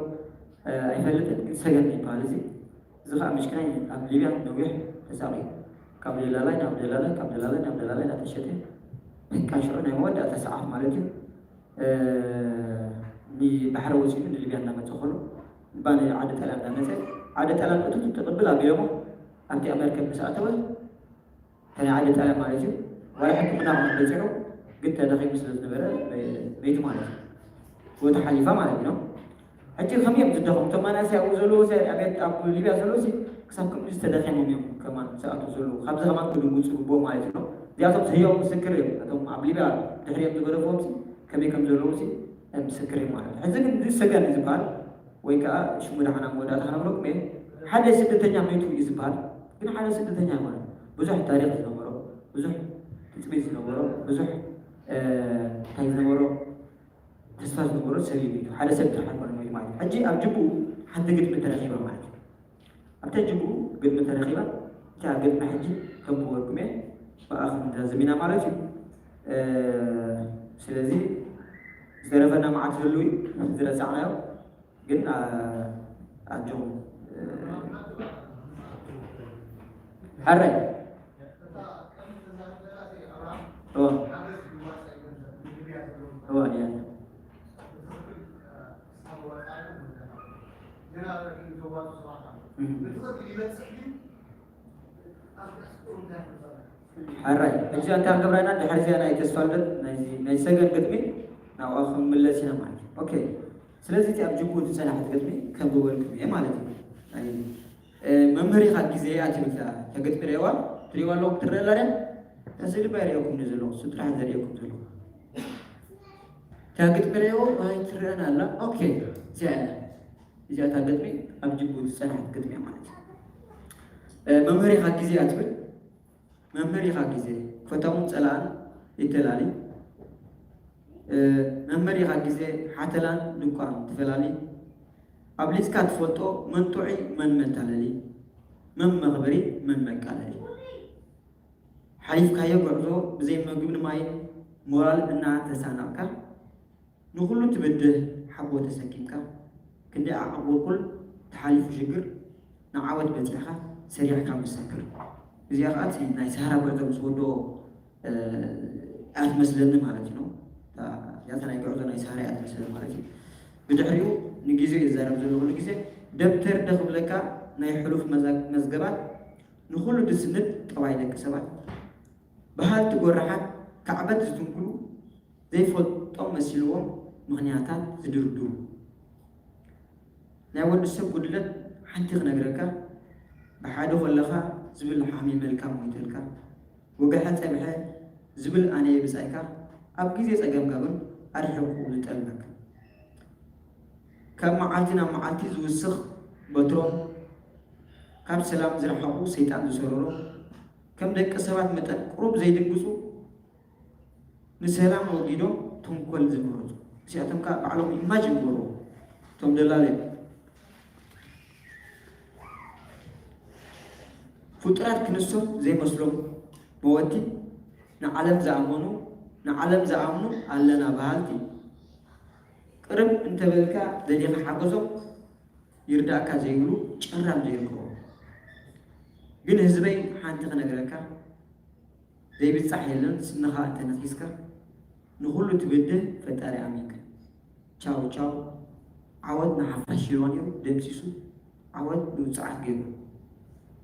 እ፣ ኣይፈልጥን፣ ግን ሰገን ይበሃል። እዚ እዚ ከዓ ምሽክናይ ኣብ ሊብያ ነዊሕ ተሳቒዩ ካብ ደላላይ ናብ ደላላይ ካብ ደላላይ ናብ ደላላይ እናተሸጠ በቃ ሽዑ ናይ መወዳእታ ሰዓት ማለት እዩ። እ፣ ንባሕሪ ወፂኡ ንሊብያ እናመፀ ከሎ እባ ንዓዲ ጣልያን እናመፀ ዓዲ ጣልያን እቱ ትቕብል ኣቢሎሞ ኣብቲ መርከብ ምስ ኣተወ እታ ናይ ዓዲ ጣልያን ማለት እዩ ዋላ ሕክምና ክመት በፂሑ ግን ተደኺሙ ስለ ዝነበረ መይቱ ማለት እዩ። ህይወቱ ሓሊፋ ማለት እዩ። ሕጂ ከመይ እዮም ዝደኸሙ? እቶም መናእሰይ ኣብኡ ዘለዉ ሲ ኣብ ኣብ ሊብያ ዘለዉ ሲ ክሳብ ክንድዚ ተደኺሞም እዮም ከማን ዝኣትዉ ዘለዉ። ካብዚ ከማን ክድንግፁ ይግብኦም ማለት እዩ። እዚኣቶም ህያው ምስክር እዮም። እቶም ኣብ ሊብያ ድሕሪኦም ዝገደፍዎም ሲ ከመይ ከም ዘለዉ ሲ ምስክር እዮም ማለት እዩ። ሕዚ ግን እዚ ሰገን እዩ ዝበሃል ወይ ከዓ ሽሙ ደሓና መወዳእታ ክነግረኩም እየ። ሓደ ስደተኛ መይቱ እዩ ዝበሃል። ግን ሓደ ስደተኛ ማለት ብዙሕ ታሪክ ዝነበሮ፣ ብዙሕ ትፅቢት ዝነበሮ፣ ብዙሕ እ፣ እንታይ ዝነበሮ ተስፋ ዝነበሮ ሰብ እዩ። ሓደ ሰብ ጥራሕ ኣይኮነ ሞይቱ ማለት እዩ። ሕጂ ኣብ ጅቡኡ ሓንቲ ግጥሚ ተረኺባ ማለት እዩ። ኣብታ ጅቡኡ ግጥሚ ተረኺባ፣ እታ ግጥሚ ሕጂ ከም ዝበልኩም እየ፣ ብኣ ክንዛዝም ኢና ማለት እዩ። እ፣ ስለዚ ዝተረፈና መዓት ህልው እዩ፣ ዝረሳዕናዮ ግን፣ እ፣ ኣጆኹም። እ፣ ሕራይ። እዋ። እዋ፣ እያ። እም። ሕራይ፣ ሕጂ እንታይ ክንገብራ ኢና? ድሕሪ እዚኣ እንታይ ክንገብራ ኢና? ድሕሪ እዚኣ ናይ ተስፋ ልደት፣ ናይ፣ ናይ ሰገን ግጥሚ ናብኣ ክንምለስ ኢና ማለት እዩ። ኦኬ። ስለዚ እቲ ኣብ ጅቡቲ ዝጸናሕት ግጥሚ ከንብበልኩም እየ ማለት እዩ። ናይ፣ እ፣ መምህር ኢኻ ግዜ እያ ትብል እታ፣ እታ ግጥሚ ርእይዋ፣ ትርእይዋ ኣለኹም፣ ትረአ ኣላ ድያ? እታ ስእሊ እባ ይርእየኩም እዩ ዘለኹ፣ እሱ ጥራሕ ዘርእየኩም ዘለኹ። እታ ግጥሚ ርእይዎ፣ ኣይ፣ ትረአን ኣላ። ኦኬ፣ እዚኣ እያ። እዚኣ እታ ግጥሚ ኣብ ጅቡቲ ዝጸናሕት ግጥሚ እያ ማለት እዩ። እ፣ መምህር ኢኻ ግዜ እያ ትብል። መምህር ኢኻ ግዜ፣ ፈታውን ጸላእን ይተላሊ። እ፣ መምህር ኢኻ ግዜ፣ ሓተላን ድቋን ትፈላሊ። ኣብሊጽካ ትፈልጦ መን ጥዑይ መን መታለሊ፣ መን መኽበሪ መን መቃለሊ። ሓሊፍካዮ ጉዕዞ ብዘይ ምግብን ማይን ሞራል እናተሳነቕካ፣ ንኹሉ ትብድህ ሓቦ ተሰኪምካ፣ ክንደይ ዓቕቦኩል ተሓሊፉ ሽግር፣ ንዓወት በጺሕካ ሰሪዕካ መሰክር። እዚኣ ኸኣ እቲ ናይ ሰሃራ ጉዕዞ ምስ ወድኦ፣ እ፣ እያ ትመስለኒ ማለት እዩ። እታ፣ እዚኣ ናይ ጉዕዞ ናይ ሰሃራ እያ ትመስለኒ ማለት እዩ። ብድሕሪኡ ንግዜኡ እየ ዝዛረብ ዘለኹ፣ ኩሉ ግዜ ደብተር ዶ ክብለካ ናይ ሕሉፍ መዛ-፣ መዝገባት፣ ንኹሉ ዝስንድ ጠባይ ደቂ ሰባት። በሃልቲ ጎራሓት ካዕበት ዝትንክሉ፣ ዘይፈልጦም መሲልዎም ምኽንያታት ዝድርድሩ። ናይ ወዲ ሰብ ጉድለት ሓንቲ ክነግረካ፣ ብሓደ ከለኻ ዝብል ሓሚመልካ ሞይተልካ፣ ወግሐ ጸብሐ ዝብል ኣነየ ብጻይካ፣ ኣብ ግዜ ጸገምካ ግን ኣርሒቑ ዝጠልመካ። ካብ መዓልቲ ናብ መዓልቲ ዝውስኽ በትሮም፣ ካብ ሰላም ዝረሓቑ ሰይጣን ዝሰረሮም፣ ከም ደቂ ሰባት መጠን ቁሩብ ዘይድንግጹ፣ ንሰላም ወጊዶም ተንኮል ዝመረጹ፣ እዚኣቶም ከኣ ባዕሎም ኢማጅን ይገብርዎ። እቶም ደላለ ፍጡራት ክንሶም ዘይመስሎም መወቲ ንዓለም ዝኣመኑ ንዓለም ዝኣምኑ ኣለና በሃልቲ ቅርብ እንተበልካ ደሊኻ ሓገዞም ይርዳእካ ዘይብሉ ጨራም ዘይርከቦ ግን ህዝበይ ሓንቲ ክነግረካ ዘይብጻሕ የለን ስንኻ እንተነኺስካ ንኹሉ ትብድህ ፈጣሪ ኣሚንካ ቻው ቻው ዓወት ንሓፋሽ ሽሮ ነይሩ ደምሲሱ ዓወት ንውፅዓት ገይሩ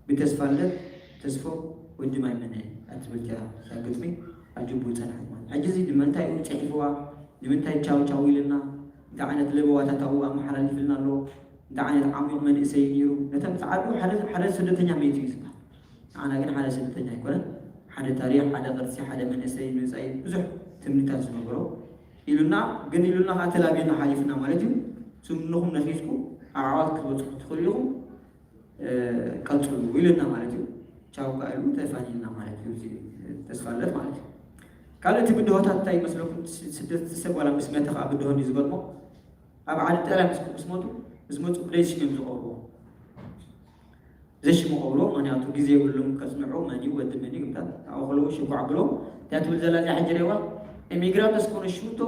ብተስፋለት ተስፎም ወዲ ማይ መነ እያ ትብል እቲያ እዛ ግጥሚ ኣጅቡ ፀንሐት ማለት ሕጂ እዚ ንምንታይ እዩ ፅሒፍዋ ንምንታይ ቻው ቻው ኢልና እንታይ ዓይነት ለበዋታት ኣብኡ ኣመሓላሊፍልና ኣሎ እንታይ ዓይነት ዓሚቕ መንእሰይ እዩ ነይሩ ነተም ፀዓዱ ሓደ ስደተኛ መይቱ እዩ ዝበሃል ንዓና ግን ሓደ ስደተኛ ኣይኮነን ሓደ ታሪኽ ሓደ ቅርሲ ሓደ መንእሰይ ንፃኢ ብዙሕ ትምኒታት ዝነበሮ ኢሉና ግን ኢሉና ከዓ ተላቢና ሓሊፍና ማለት እዩ ስምንኹም ነፊስኩ ኣዕዋት ክትበፅሑ ትኽእሉ ኢኹም ቀፅሉ ኢሉና ማለት እዩ ቻው ከዓ ኢሉ ተፋኒልና ማለት እዩ ተስፋለት ማለት እዩ ካልእ እቲ ብድሆታት እንታይ ይመስለኩም ስደት ሰብ ዋላ ምስ መተ ከዓ ብድሆ እዩ ዝገጥሞ ኣብ ዓዲ ጠላ ምስ መጡ ዝመፁ ብደይ ሽም እዮም ዝቐርቡ ዘሽሙ ቀብሮ ምክንያቱ ግዜ የብሎም ከፅንዑ መን እዩ ወዲ መን እዩ ግምታት ኣብኡ ከለዉ ሽኳዕ ብሎ እያ ትብል ዘላ እዚኣ ሕጂ ሬዋ ኢሚግራንት እስኮነ ሽቶ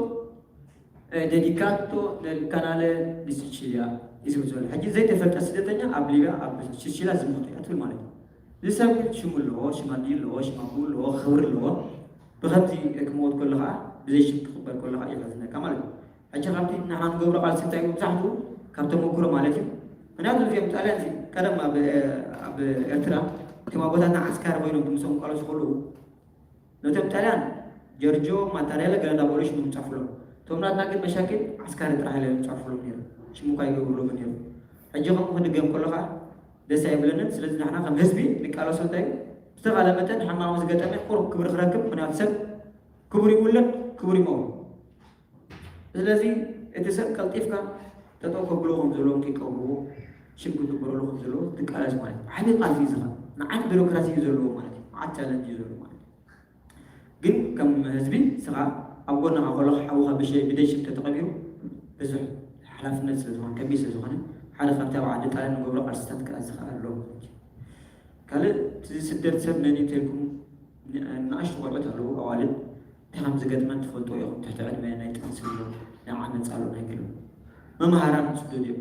dedicato nel canale di Sicilia ይስብ ዝበለ ሕጂ ዘይተፈልጠ ስደተኛ ኣብ ሊብያ ኣብ ሲሲላ ዝሞት እያ ትብል ማለት እዩ እዚ ሰብ ግን ሽሙ ኣለዎ ሽማዲ ኣለዎ ሽማቡ ኣለዎ ክብሪ ኣለዎ ብከምዚ ክመወት ከሎ ከዓ ብዘይ ሽም ክኽበር ከሎ ከዓ ይፈዝነካ ማለት እዩ ሕጂ ካብቲ ንሓ ንገብሮ ቃልሲ እንታይ እዩ መብዛሕትኡ ካብ ተመክሮ ማለት እዩ ምክንያቱ እዚኦም ጣልያን ቀደም ኣብ ኤርትራ እቶም ኣቦታትና ዓስካሪ ኮይኖም ብምሶም ቃለሱ ከለዉ ነቶም ጣልያን ጀርጆ ማታርያለ ገለ እንዳበሉ ሽሞም ይፃፉሎም እቶም ናትና ግን መሻክል ዓስካሪ ጥራሕ ኢለ ይፃፉሎም ነይሩ ሽሙ እኳ ይገብሩሎም ነይሩ ሕጂ ከምኡ ክድገም ከሎ ከዓ ደስ ኣይብለንን ስለዚ ንሕና ከም ህዝቢ ንቃለሶ እንታይ ዝተኻለ መጠን ሕማሙ ዝገጠመ ቁሩብ ክብሪ ክረክብ ምክንያቱ ሰብ ክቡር ይውለድ ክቡር ይመውት ስለዚ እቲ ሰብ ቀልጢፍካ ጠጠው ከብሎ ከም ዘለዎም ከይቀብርዎ ሽም ክግበረሉ ከም ዘለዎ ትቃለስ ማለት እዩ። ዓብዪ ቃልሲ እዩ ዝኻ ንዓት ቢሮክራሲ እዩ ዘለዎ ማለት እዩ። መዓት ቻለንጅ እዩ ዘለዎ ማለት እዩ። ግን ከም ህዝቢ ስኻ ኣብ ጎንኻ ከሎ ሓውኻ ብደይ ሽም ተተቐቢሩ ብዙሕ ሓላፍነት ስለ ዝኾነ ከቢድ ስለ ዝኾነ ሓደ ካብቲ ኣብ ዓዲ ጣልያን ንገብሮ ቃልስታት ክኣ ዝኽኣል ኣለዎ ማለት እዩ። ካልእ እቲ ስደት ሰብ መን እዩ ተልኩም ንኣሽቱ ቆልዑት ኣለዉ ኣዋልድ እንታይ ከም ዝገጥመን ትፈልጡ ኢኹም ትሕቲ ዕድመ ናይ ጥንሲ ኣሎ ናይ ዓመፅ ኣሎ ናይ ገለ መምሃራን ዝስደዱ እዮም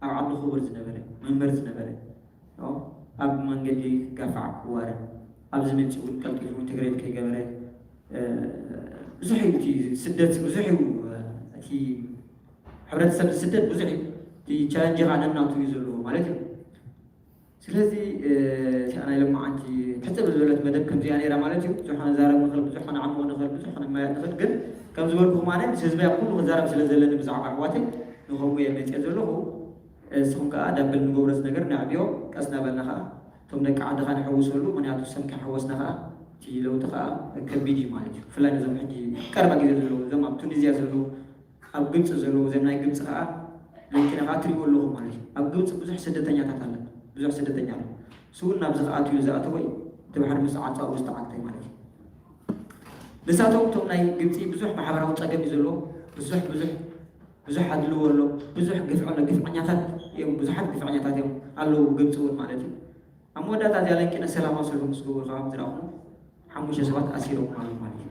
ኣብ ዓዲ ክቡር ዝነበረ መምህር ዝነበረ ኣብ መንገዲ ክጋፋዕ ክዋረድ ኣብዚ መፂኡ እውን ቀልጢፉ ትግሬት ከይገበረ ብዙሕ እዩ እቲ ስደት ብዙሕ እዩ እቲ ሕብረተሰብ ዝስደድ ብዙሕ እዩ እቲ ቻለንጅ ከዓ ነናቱ እዩ ዘለዎ ማለት እዩ ስለዚ እቲኣ ናይ ሎማዓንቲ ሕፅር ዝበለት መደብ ከምዚኣ ነይራ ማለት እዩ ብዙሕ ክንዛረብ ንኽእል ብዙሕ ክንዓምቕ ንኽእል ብዙሕ ክንመያየጥ ንኽእል ግን ከም ዝበልኩ ከማነ ምስ ህዝበይ ኣብ ኩሉ ክዛረብ ስለ ዘለኒ ብዛዕባ ኣሕዋተይ ንኸምኡ እየ መፅአ ዘለኹ እስኹም ከዓ ዳብል ንገብረስ ነገር ነዕብዮ ቀስ ናበልና ከዓ እቶም ደቂ ዓድኻ ንሕውሰሉ ምክንያቱ ሰም ከይሓወስና ከዓ እቲ ለውጢ ከዓ ከቢድ እዩ ማለት እዩ ብፍላይ ነዞም ሕጂ ቀረባ ግዜ ዘለዉ እዞም ኣብ ቱኒዝያ ዘለዉ ኣብ ግብፂ ዘለዉ ዘም ናይ ግብፂ ከዓ ለኪና ከዓ ትሪእዎ ኣለኹም ማለት እዩ ኣብ ግብፂ ብዙሕ ስደተኛታት ኣለ ብዙሕ ስደተኛ ኣሎ እሱ እውን ናብዚ ከዓ ትዩ ዝኣተወ እዩ እቲ ባሕሪ ምስ ዓፃ ዝተዓግተ ማለት እዩ ንሳቶም እቶም ናይ ግብፂ ብዙሕ ማሕበራዊ ፀገም እዩ ዘለዎ ብዙሕ ብዙሕ ብዙሕ ኣድልዎ ኣሎ ብዙሕ ግፍዖ ኣሎ ግፍዐኛታት እዮም ብዙሓት ግፍዐኛታት እዮም ኣለዉ ግብፂ እውን ማለት እዩ ኣብ መወዳእታ እዚኣ ለንቂነ ሰላማዊ ሰልፊ ምስ ገበሩ ካብ ዝረኣኹ ሓሙሽተ ሰባት ኣሲሮም ኣለዉ ማለት እዩ።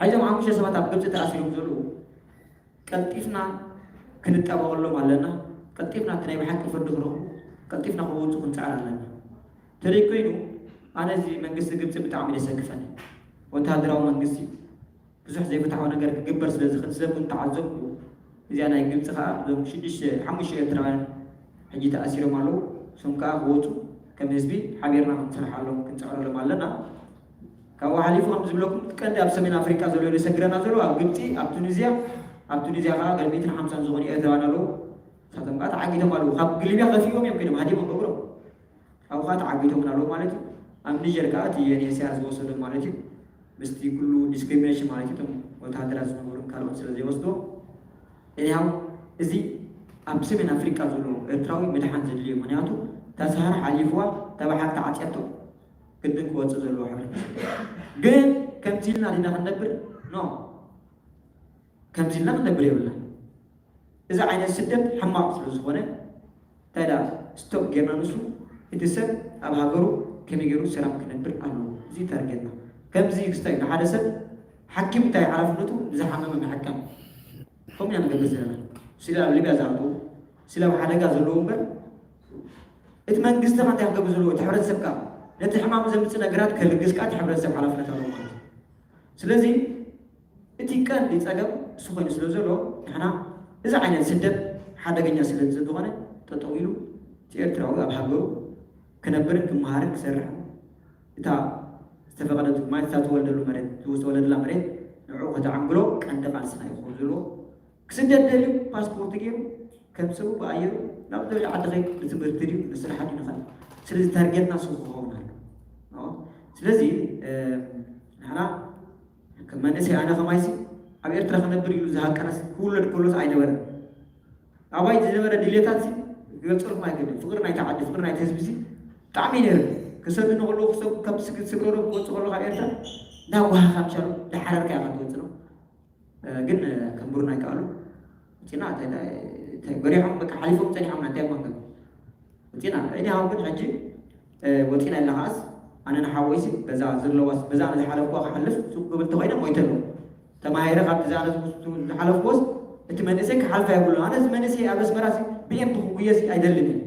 ሕዞም ሓሙሽተ ሰባት ኣብ ግብፂ ተኣሲሮም ዘለዉ ቀልጢፍና ክንጠበቐሎም ኣለና። ቀልጢፍና እቲ ናይ ብሓቂ ፍርዲ ክረኽቡ ቀልጢፍና ክወፁ ክንፅዕር ኣለና። ተደይ ኮይኑ ኣነ እዚ መንግስቲ ግብፂ ብጣዕሚ ደሰክፈኒ። ወታደራዊ መንግስቲ ብዙሕ ዘይፍትሓዊ ነገር ክግበር ስለ ዝኽእል ስለ ምተዓዘብኩ እዚኣ ናይ ግብፂ ከዓ እዞም ሽዱሽተ ሓሙሽተ ኤርትራውያን ሕጂ ተኣሲሮም ኣለዉ እሶም ከዓ ክወፁ ከም ህዝቢ ሓቢርና ክንሰርሓሎም ክንፅዕረሎም ኣለና ካብኡ ሓሊፉ ከም ዝብለኩም ቀንዲ ኣብ ሰሜን ኣፍሪቃ ዘሎ ዘሰግረና ዘሎ ኣብ ግብፂ ኣብ ቱኒዝያ ኣብ ቱኒዝያ ከዓ ገለ ሚእትን ሓምሳን ዝኾኑ ኤርትራውያን ኣለዉ ንሳቶም ከዓ ተዓጊቶም ኣለዉ ካብ ግሊብያ ከፊኦም እዮም ኮይኖም ሃዲሞም እግሮም ኣብኡ ከዓ ተዓጊቶም ኣለዉ ማለት እዩ ኣብ ኒጀር ከዓ እቲ ዩኤንኤችሲኣር ዝወሰዶም ማለት እዩ ምስቲ ኩሉ ዲስክሪሚኔሽን ማለት እዩ እቶም ወታሃደራት ዝነበሩ ካልኦት ስለ ዘይወስዶ እኒሃው እዚ ኣብ ሰሜን ኣፍሪቃ ዘሎ ኤርትራዊ ምድሓን ዘድልዮ ምክንያቱ እታ ሰሃራ ሓሊፍዋ እታ ባሕሪ ተዓፅያቶ ግድን ክወፅእ ዘለዎ ሕብረተሰብ ግን ከምዚ ኢልና ዲና ክንነብር ኖ ከምዚ ኢልና ክንነብር የብልና እዚ ዓይነት ስደት ሕማቕ ስለ ዝኾነ እንታይ ደኣ ስቶፕ ጌርና ንሱ እቲ ሰብ ኣብ ሃገሩ ከመይ ገይሩ ሰላም ክነብር ኣለዎ። እዚ ታርጌትና። ከምዚ ክስታይ ንሓደ ሰብ ሓኪም እንታይ ሓላፍነቱ ንዝሓመመ ምሕካም። ከምኡ ኢና ንገብር ዘለና። ስለ ኣብ ሊብያ ዝኣተዉ ስለ ኣብ ሓደጋ ዘለዉ እምበር እቲ መንግስቲ ከ እንታይ ክገብር ዘለዎ እቲ ሕብረተሰብ ከ ነቲ ሕማም ዘምፅእ ነገራት ከልግስ ከ እቲ ሕብረተሰብ ሓላፍነት ኣለዎ ማለት እዩ። ስለዚ እቲ ቀንዲ ፀገም እሱ ኮይኑ ስለ ዘሎ ንሕና እዚ ዓይነት ስደት ሓደገኛ ስለ ዝኾነ ጠጠው ኢሉ እቲ ኤርትራዊ ኣብ ሃገሩ ክነብርን ክመሃርን ክሰርሕን እታ ዝተፈቀደት ማለት እታ ተወልደሉ መሬት ዝተወለደላ መሬት ንዕኡ ከተዓንግሎ ቀንዲ ቃልስና ይኸውን ዘሎ። ክስደድ ደልዩ ፓስፖርት ገይሩ ከም ሰቡ ብኣየሩ ናብ ደሊ ዓዲ ኸይድ ንትምህርቲ ድዩ ንስራሕ ድዩ ንኸል ስለዚ ታርጌትና ስቡ ክኸውን ኣሎ። ስለዚ ንሕና ከም መንእሰይ ኣነ ከማይሲ ኣብ ኤርትራ ክነብር ኢሉ ዝሃቀነስ ክውለድ ከሎስ ኣይነበረን። ኣባይ ዝነበረ ድሌታት ክገልፀልኩም ኣይገድም። ፍቅሪ ናይቲ ዓዲ ፍቅሪ ናይቲ ህዝቢ ሲ ብጣዕሚ ነይሩ። ክሰዱ ንክሉ ክሰብ ካብ ስግድ ስግረዶ ክወፁ ከሎ ካብ ኤርትራ እንዳጓሃኻ ምሻሉ ዳሓረርካ ኢኻ ትወፅእ ነው። ግን ከንብሩና ይከኣሉ። ወፂና በሪሖም በቃ ሓሊፎም ፀኒሖም እንታይ ማንገብ ወፂና እኒ ሃው ግን ሕጂ ወፂና ኢልና ከዓስ ኣነ ንሓወይሲ በዛ ዘለዋስ በዛ ኣነ ዝሓለፍኩዋ ክሓልፍ ሱቅ ክብል ተኮይነ ሞይተ ኣለዎ። ተማሂረ ካብቲ ዝኣነ ዝሓለፍኩዎስ እቲ መንእሰይ ክሓልፋ የብሉ። ኣነ እዚ መንእሰይ ኣብ ኣስመራሲ ብኤም ክጉየስ ኣይደልን እዩ።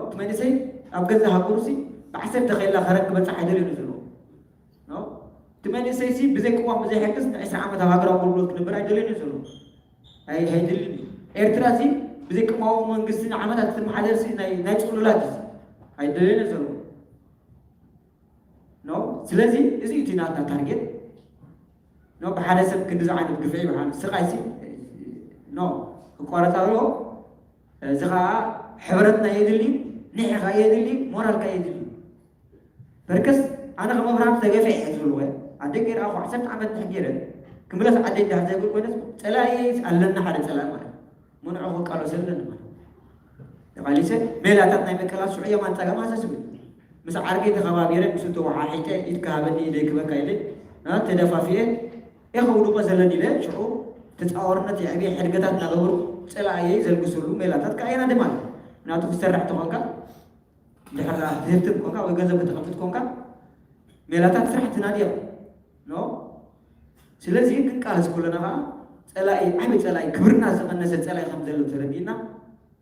እቲ መንእሰይ ኣብ ገዛ ሃገሩሲ ብዓሰርተ ከይላ ከረክ ክበፅሕ ኣይደልን እዩ ዘሎ። እቲ መንእሰይሲ ብዘይ ቅዋም ብዘይ ሕግስ ንዕስራ ዓመት ኣብ ሃገር ኣገልግሎት ክነብር ኣይደልን እዩ ዘሎ። ኣይድልን እዩ። ኤርትራሲ ብዘይ ቅዋማዊ መንግስቲ ንዓመታት ትመሓደርሲ ናይ ፅሉላት እዩ። ኣይደልን እዩ ዘሎ። ስለዚ እዚ እቲ ናትና ታርጌት። ብሓደ ሰብ ክንዲዚ ዓይነት ግፍዒ ብሓደ ስቃይሲ ክቋረፅ ኣለዎ። እዚ ከዓ ሕብረትና የድሊ፣ ንሕኻ የድሊ፣ ሞራልካ የድሊ። በርከስ ኣነ ከም ኣብርሃም ተገፊዐ እየ ዝብልዎ ኣደ ገይረ ኣኹ ዓሰርተ ዓመት ንሕጌረ ክምለስ ዓደ እንዳሕ ዘይብል ኮይነስ ፀላኢ ኣለና ሓደ ፀላኢ ማለት ምንዖ ክቃለስ ኣለኒ ማለት ተቃሊሰ ሜላታት ናይ መቀላት ሽዑ የማን ፀገም ሃሰስብል ምስ ዓርከይ ተኸባቢረ ምስ ተወሓሒጠ ኢድካ ሃበኒ ኢደይ ክበካ ኢለ ተደፋፊኤ የኸውድቆ ዘለኒ ኢለ ሽዑ ተፃወርነት የዕብየ ሕድገታት እናገበሩ ፀላእየይ ዘልግስሉ ሜላታት ከኣየና ድማ ምክንያቱ ክሰርሕ ተኾንካ ድሕር ትህብትም ኮንካ ወይ ገንዘብ ከተቐምጥ ኮንካ ሜላታት ስራሕ ትናድዮ ኖ ስለዚ ክንቃለስ ከለና ከዓ ፀላኢ ዓበይ ፀላኢ ክብርና ዝቐነሰ ፀላኢ ከም ዘሎ ተረዲእና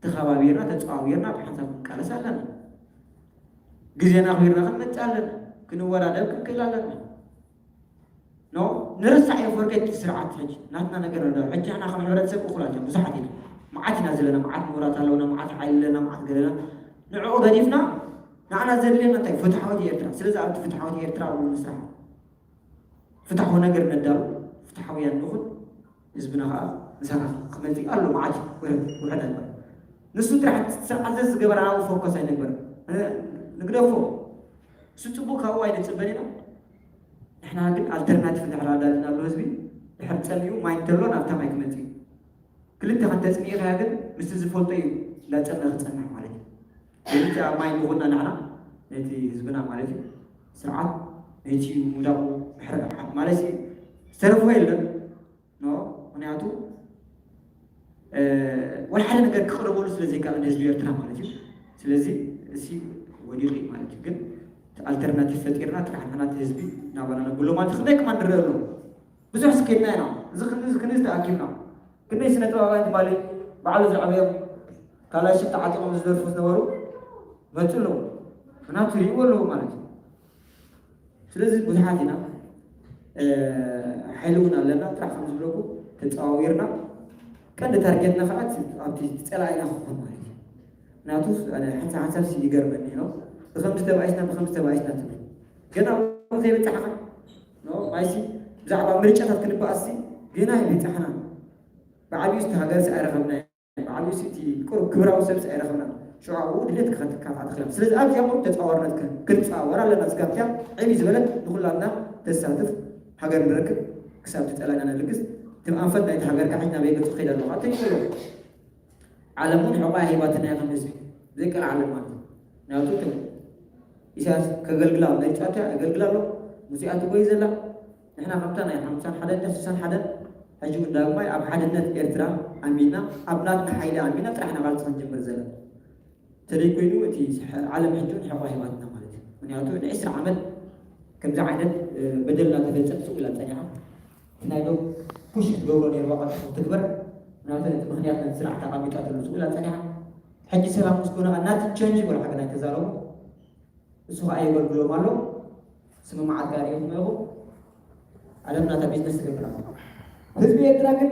ተኸባቢርና ተፀዋዊርና ብሓንሳብ ክንቃለስ ኣለና ግዜና ኣኽቢርና ክንመፅእ ኣለና ክንወዳደር ክንክእል ኣለና ኖ ንርሳዕ እየ ፎርጌት ስርዓት ሕጂ ናትና ነገር ዳ ሕጂ ሕና ከም ሕብረተሰብ እኩላት እዮም ብዙሓት ኢና መዓት ኢና ዘለና መዓት ምሁራት ኣለውና መዓት ሓይሊ ኣለና መዓት ገለና ንዕኡ ገዲፍና ንዓና ዘድልየና እንታይ ፍትሓዊት ኤርትራ ስለዚ ኣብቲ ፍትሓዊት ኤርትራ እውን ንስራሕ ፍትሓዊ ነገር ነዳሉ ፍትሓውያን ንኹን ህዝብና ከዓ ምሳና ክመፅእ ኣሎ መዓት ውሕድ ኣሎ ንሱ ጥራሕ ስርዓት ዘዝገበረ ናብኡ ፎከስ ኣይነግበር ንግደፎ እሱ ፅቡቅ ካብኡ ኣይንፅበን ኢና ንሕና ግን ኣልተርናቲቭ እንድሕር ኣዳሊና ኣሎ ህዝቢ ድሕር ፀሚኡ ማይ እንተሎ ናብታ ማይ ክመፅእ እዩ ክልተ ከንተፅሚእኻያ ግን ምስቲ ዝፈልጦ እዩ እንዳፀመ ክፀንሕ ማለት እዩ እዚ ኣብ ማይ ንኹና ንሕና ነቲ ህዝብና ማለት እዩ ስርዓት ነቲ ምውዳቁ ምሕረር ማለት ዝተረፎ የለን ምክንያቱ ወላ ሓደ ነገር ክቕርበሉ ስለ ዘይከኣል ንህዝቢ ኤርትራ ማለት እዩ ስለዚ እዚ ወዲቑ ማለት እዩ ግን ኣልተርናቲቭ ፈጢርና ጥራሕ ንሕና ህዝቢ ናባና ነብሎ ማለት ክንደይ ከማ ንረአ ኣሎ ብዙሕ ስኬድና ኢና እዚ ክንዚ ክንዚ ተኣኪብና ክንደይ ስነ ጥበባውያን ትማሊ ባዕሉ ዝዓበዮም ካልኣይ ሽም ተዓጢቖም ዝደርፉ ዝነበሩ መፁ ኣለዉ ምክንያቱ ይሪእዎ ኣለዉ ማለት እዩ ስለዚ ብዙሓት ኢና ሓይሊ እውን ኣለና ጥራሕ ከም ዝብለኩ ተፀዋዊርና ቀንዲ ታርጌትና ከዓ ኣብቲ ፀላኢና ክኾን ማለት እዩ ምክንያቱ ሓንሳ ሓንሳብ ይገርመኒ ነው ብከምዚ ተባኢስና ብከምዚ ተባኢስና ትብል ገና ዘይበፃሕኻ ማይሲ ብዛዕባ ምርጫታት ክንበኣሲ ገና ይበፃሕና ብዓብዩ ሃገርሲ ኣይረኸብና ብዓብዩ እቲ ቅሩብ ክብራዊ ሰብስ ኣይረኸብና ሽዑ ኣብኡ ድሌት ክኸትካት ኣትኽእላ ስለዚ ኣብዚኣ ቁሩብ ተፃዋርነት ክንፃወር ኣለና ስጋብ እቲኣ ዕብይ ዝበለት ንኩላትና ተሳትፍ ሃገር ንረክብ ክሳብ ተፀላና ነልግስ ትም ኣንፈት ናይቲ ሃገር ካሒት ናበይ ገፁ ክኸይድ ኣለካ ተይሎ ዓለም እውን ሕቋ ሂባትና ከም ህዝቢ ዘይቀል ዓለም ማለት ናቱ ኢሳያስ ከገልግላ መሪፃ ኣገልግላ ኣሎ ሙዚኣ ትጎይ ዘላ ንሕና ከምታ ናይ ሓምሳን ሓደን ስሳን ሓደን ሕጂ እውን ዳግማይ ኣብ ሓድነት ኤርትራ ኣሚና፣ ኣብ ናትና ሓይሊ ኣሚና ጥራሕ ኢና ቃልሲ ክንጅምር ዘለና። ተለይ ኮይኑ እቲ ዓለም ሕጂ እውን ሕቆ ሂባትና ማለት እዩ። ምክንያቱ ንዕስራ ዓመት ከምዚ ዓይነት በደል እናተፈጸም ስቕ ኢላ ጸኒሓ። እቲ ናይ ዶብ ፑሽ ክትገብሮ ነይርዋ ቀልጢፉ ክትግበር። ምክንያቱ እቲ ምክንያት ነቲ ስርዓት ኣቐሚጣትሉ ስቕ ኢላ ጸኒሓ። ሕጂ ሰላም ምስ ኮነ ናቲ ቸንጅ ወላ ሓገ ናይ ተዛረቡ እሱ ከዓ የገልግሎም ኣሎ። ስምምዓት ጋር ይኹም ኣለኹ። ዓለም ናታ ቢዝነስ ትገብር ኣላ። ህዝቢ ኤርትራ ግን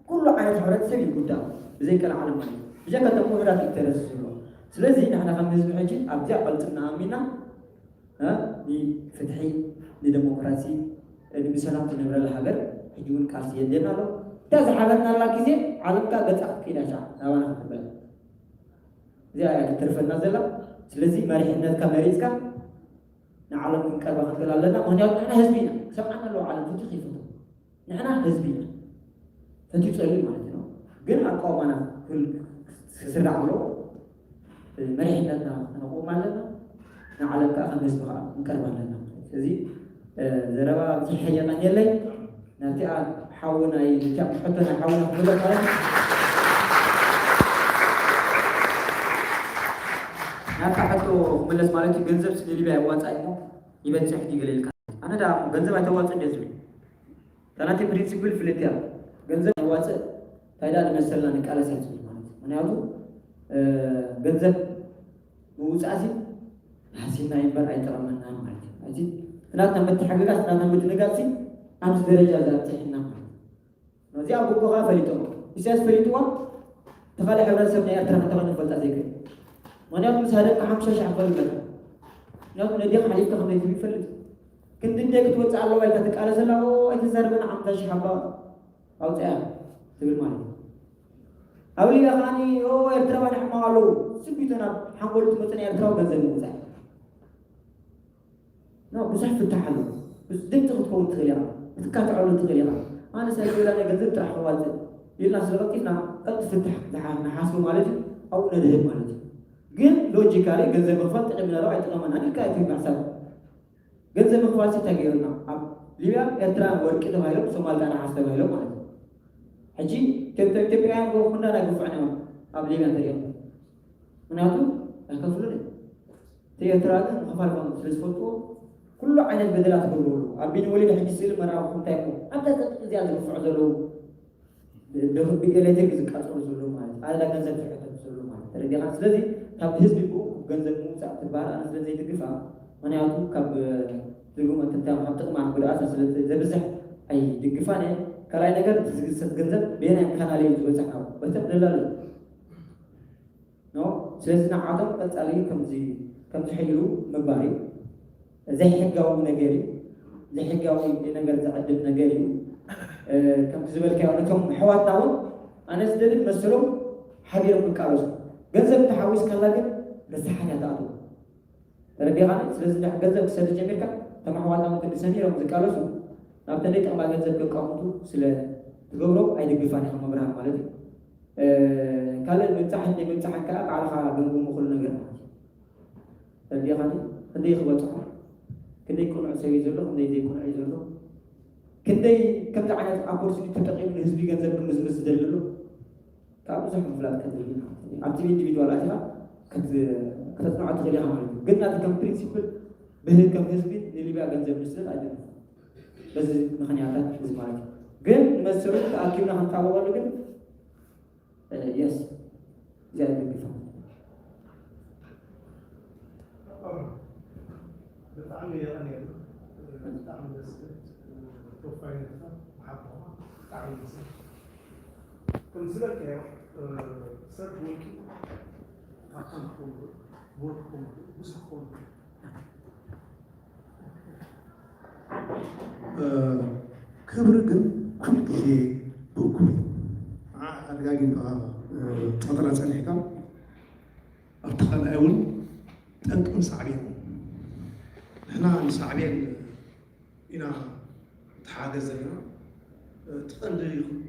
ኩሉ ዓይነት ሕብረተሰብ ይጉዳእ ብዘይቀል ዓለም ማለት እዩ። ብጀካ እቶም ውሑዳት ኢንተረስ ዝህልዎ። ስለዚ ንሕና ከም ህዝቢ ሕጂ ኣብዚኣ ቀልጽምና ኣሚና ንፍትሒ፣ ንደሞክራሲ፣ ንብሰላም ትነብረላ ሃገር ሕጂ እውን ቃልሲ የድልየና ኣሎ። እታ ዝሓበናላ ግዜ ዓለም ከዓ ገጻ ክትክኢላ ሻ ናባና ክትበል እዚኣ እያ ትተርፈና ዘላ። ስለዚ መሪሕነትካ መሪፅካ ንዓለም ክንቀርባ ክንክእል ኣለና። ምክንያቱ ንሕና ህዝቢ ኢና። ሰብዓና ኣለዎ ዓለም ፍትሒ ይፈቱ። ንሕና ህዝቢ ኢና። ፈትዩ ፀልዩ ማለት ነው። ግን ኣቃውማና ክስራዕ ኣለዎ። መሪሕነትና ክነቆም ኣለና። ንዓለም ከዓ ከም ህዝቢ ከዓ ክንቀርብ ኣለና። ስለዚ ዘረባ ብዙሕ ሕየና የለይ። ናብቲኣ ሓውና እዩ፣ ናብቲኣ ሕቶ ናይ ሓውና ክምለስ ማለት እዩ። ናብታ ሕቶ ክምለስ ማለት እዩ። ገንዘብ ንሊብያ የዋፃእ እሞ ይበፅሕ ድዩ ገለ ኢልካ። ኣነ ዳ ገንዘብ ኣይተዋፅእ እንደ ዝብል እታ ናተይ ፕሪንሲፕል ፍልጥ እያ። ገንዘብ የዋፅእ እንታይ ዳ ንመሰልና ንቃለስ እያ ትብል ማለት እዩ። ምክንያቱ ገንዘብ ምውፃእ ሲ ሓሲብና እምበር ኣይጠቐመናን ማለት እዩ። እቲ ናትና ምትሕግጋዝ ናትና ምድንጋፅ ሲ ኣብዚ ደረጃ እዚ ኣብፅሕና ማለት እዩ። ነዚኣ ጉቦ ከዓ ፈሊጦም ኢሳያስ ፈሊጥዋ ተኻሊ ሕብረተሰብ ናይ ኤርትራ ከተኾነ ፈልጣ ዘይክእል። ምክንያቱ ምስ ሃደምካ ሓምሳ ሺሕ ክፈል መጣ። ምክንያቱ ነዲኻ ሓሊፍካ ከመይ ትብል ይፈልጥ። ክንዲ እንደ ክትወፅእ ኣለዋ ኢልካ ትቃለሰላ ኣይተዛርበና ሓምሳ ሺሕ ሓባ ኣውፅያ ትብል ማለት እዩ። ኣብ ሊብያ ከዓኒ ኤርትራውያን ሕማቕ ኣለዉ ስቢቶ ናብ ሓንጎሉ ትመፅእ ናይ ኤርትራዊ ገንዘብ ምውፃእ ኖ ብዙሕ ፍታሕ ኣሎ። ድምፂ ክትከውን ትኽእል ኢኻ፣ ክትካትዐሉ ትኽእል ኢኻ። ኣነ ሰብ ሌላ ናይ ገንዘብ ጥራሕ ከዋፅእ ኢልና ስለ ቀልጢፍና ቀልጢፍ ፍታሕ ንሓስቡ ማለት እዩ። ኣብኡ ነድህብ ማለት እዩ። ግን ሎጂካሊ ገንዘብ ምኽፋል ጠቂምና ዶ ኣይጠቐመናን ኢልካ ኣይትህብ ሓሳብ። ገንዘብ ምኽፋል ሲ እንታይ ገይሩና? ኣብ ሊብያ ኤርትራ ወርቂ ተባሂሎም ሶማል ዳና ሓስ ተባሂሎም ማለት እዩ። ሕጂ ኢትዮጵያውያን ጎ ኩና ናይ ግፉዕ እዮም ኣብ ሊብያ እንተሪኦም ምክንያቱ ኣይከፍሉን እዮም። እቲ ኤርትራ ግን ምኽፋል ፋኖ ስለ ዝፈልጥዎ ኩሉ ዓይነት በደላት ይገብሩ ኣለዉ። ኣብ ቢኒ ወሊድ ሕጂ ስእሊ መርኣኹም እንታይ እሞ ኣብታ ጸጥቂ እዚኣ ዝግፍዑ ዘለዉ ብኤሌክትሪክ ዝቃጸሉ ዘለዉ ማለት ኣላ ገንዘብ ዝሕተቱ ዘለዉ ማለት ተረዲኻ። ስለዚ ካብ ህዝቢ ብኡ ገንዘብ ምውፃእ ትበሃል ኣነ ስለ ዘይድግፋ ምክንያቱ ካብ ትርጉም እንትንታ ካብ ጥቕማ ጉድኣታ ስለ ዘብዝሕ ኣይድግፋን እየ። ካልኣይ ነገር እቲ ዝግሰት ገንዘብ በየናይ ካናል እዩ ዝበፅሕ ናብ በተም ደላሉ ኖ ስለዚ ንዓቶም ቀፃሊ ከምዚ ከምዝሕይሉ ምግባር እዩ። ዘይሕጋዊ ነገር እዩ። ዘይሕጋዊ ነገር ዘዕድም ነገር እዩ። ከምቲ ዝበልካዮ ነቶም ኣሕዋትና እውን ኣነ ዝደልን መሰሎም ሓቢሮም ክቃለሱ ገንዘብ እንተሓዊስካላ ግን ረሳሓት እያ ትኣትዎ። ተረዲኻኒ? ስለዚ እንድሕር ገንዘብ ክሰድድ ጀሚርካ እቶም ኣሕዋትና እውን ክንዲ ሰሚሮም ዝቃለሱ ናብተን ደይ ጠቕማ ገንዘብ ከቃምቱ ስለ ትገብሮም ኣይድግፋን ኢኻ ምብርሃን ማለት እዩ። ካልእ ምብፃሕን ዘይምብፃሕን ከዓ ባዕልኻ ገምግሞ ኩሉ ነገር ማለት እዩ። ተረዲኻኒ? ክንደይ ክበፅሖ ክንደይ ቅኑዕ ሰብ እዩ ዘሎ ክንደይ ዘይቅኑዕ እዩ ዘሎ ክንደይ ከምዚ ዓይነት ኣፖርቹኒቲ ተጠቂሙ ንህዝቢ ገንዘብ ክምዝምዝ ዝደሊ ኣሎ ካብ ብዙሕ ምፍላጥ ከትብል ኣብቲ ኢንዲቪድዋል ኣቲኻ ከተፅንዖ ትኽእል ኢኻ ማለት እዩ። ግን ናቲ ከም ፕሪንሲፕል ብህግ ከም ህዝቢ ንሊብያ ገንዘብ ንስደድ ኣይደለም። በዚ ምኽንያታት እዚ ማለት እዩ። ግን ንመሰሉ ተኣኪብና ክንጣበቐሉ ግን የስ እዚኣ ይደግፋ። ብጣዕሚ የቐንየሉ። ብጣዕሚ ደስ ዝብል ተወፋይነትካ መሓባኻ ብጣዕሚ ደስ ዝብል። ከም ዝበልካዮ ሰብ ውልቂ ካብቶም ክኸውን ብወልቂ ክኸውን ብዙሕ ክኸውን ክብሪ ግን ኩል ግዜ ብእኩል ኣደጋጊምካ ጸጥራ ጸኒሕካ ኣብቲ ካልኣይ እውን ጠንቅን ሳዕቤን ንሕና ንሳዕቤን ኢና ተሓገዝ ዘለና እቲ ቀንዲ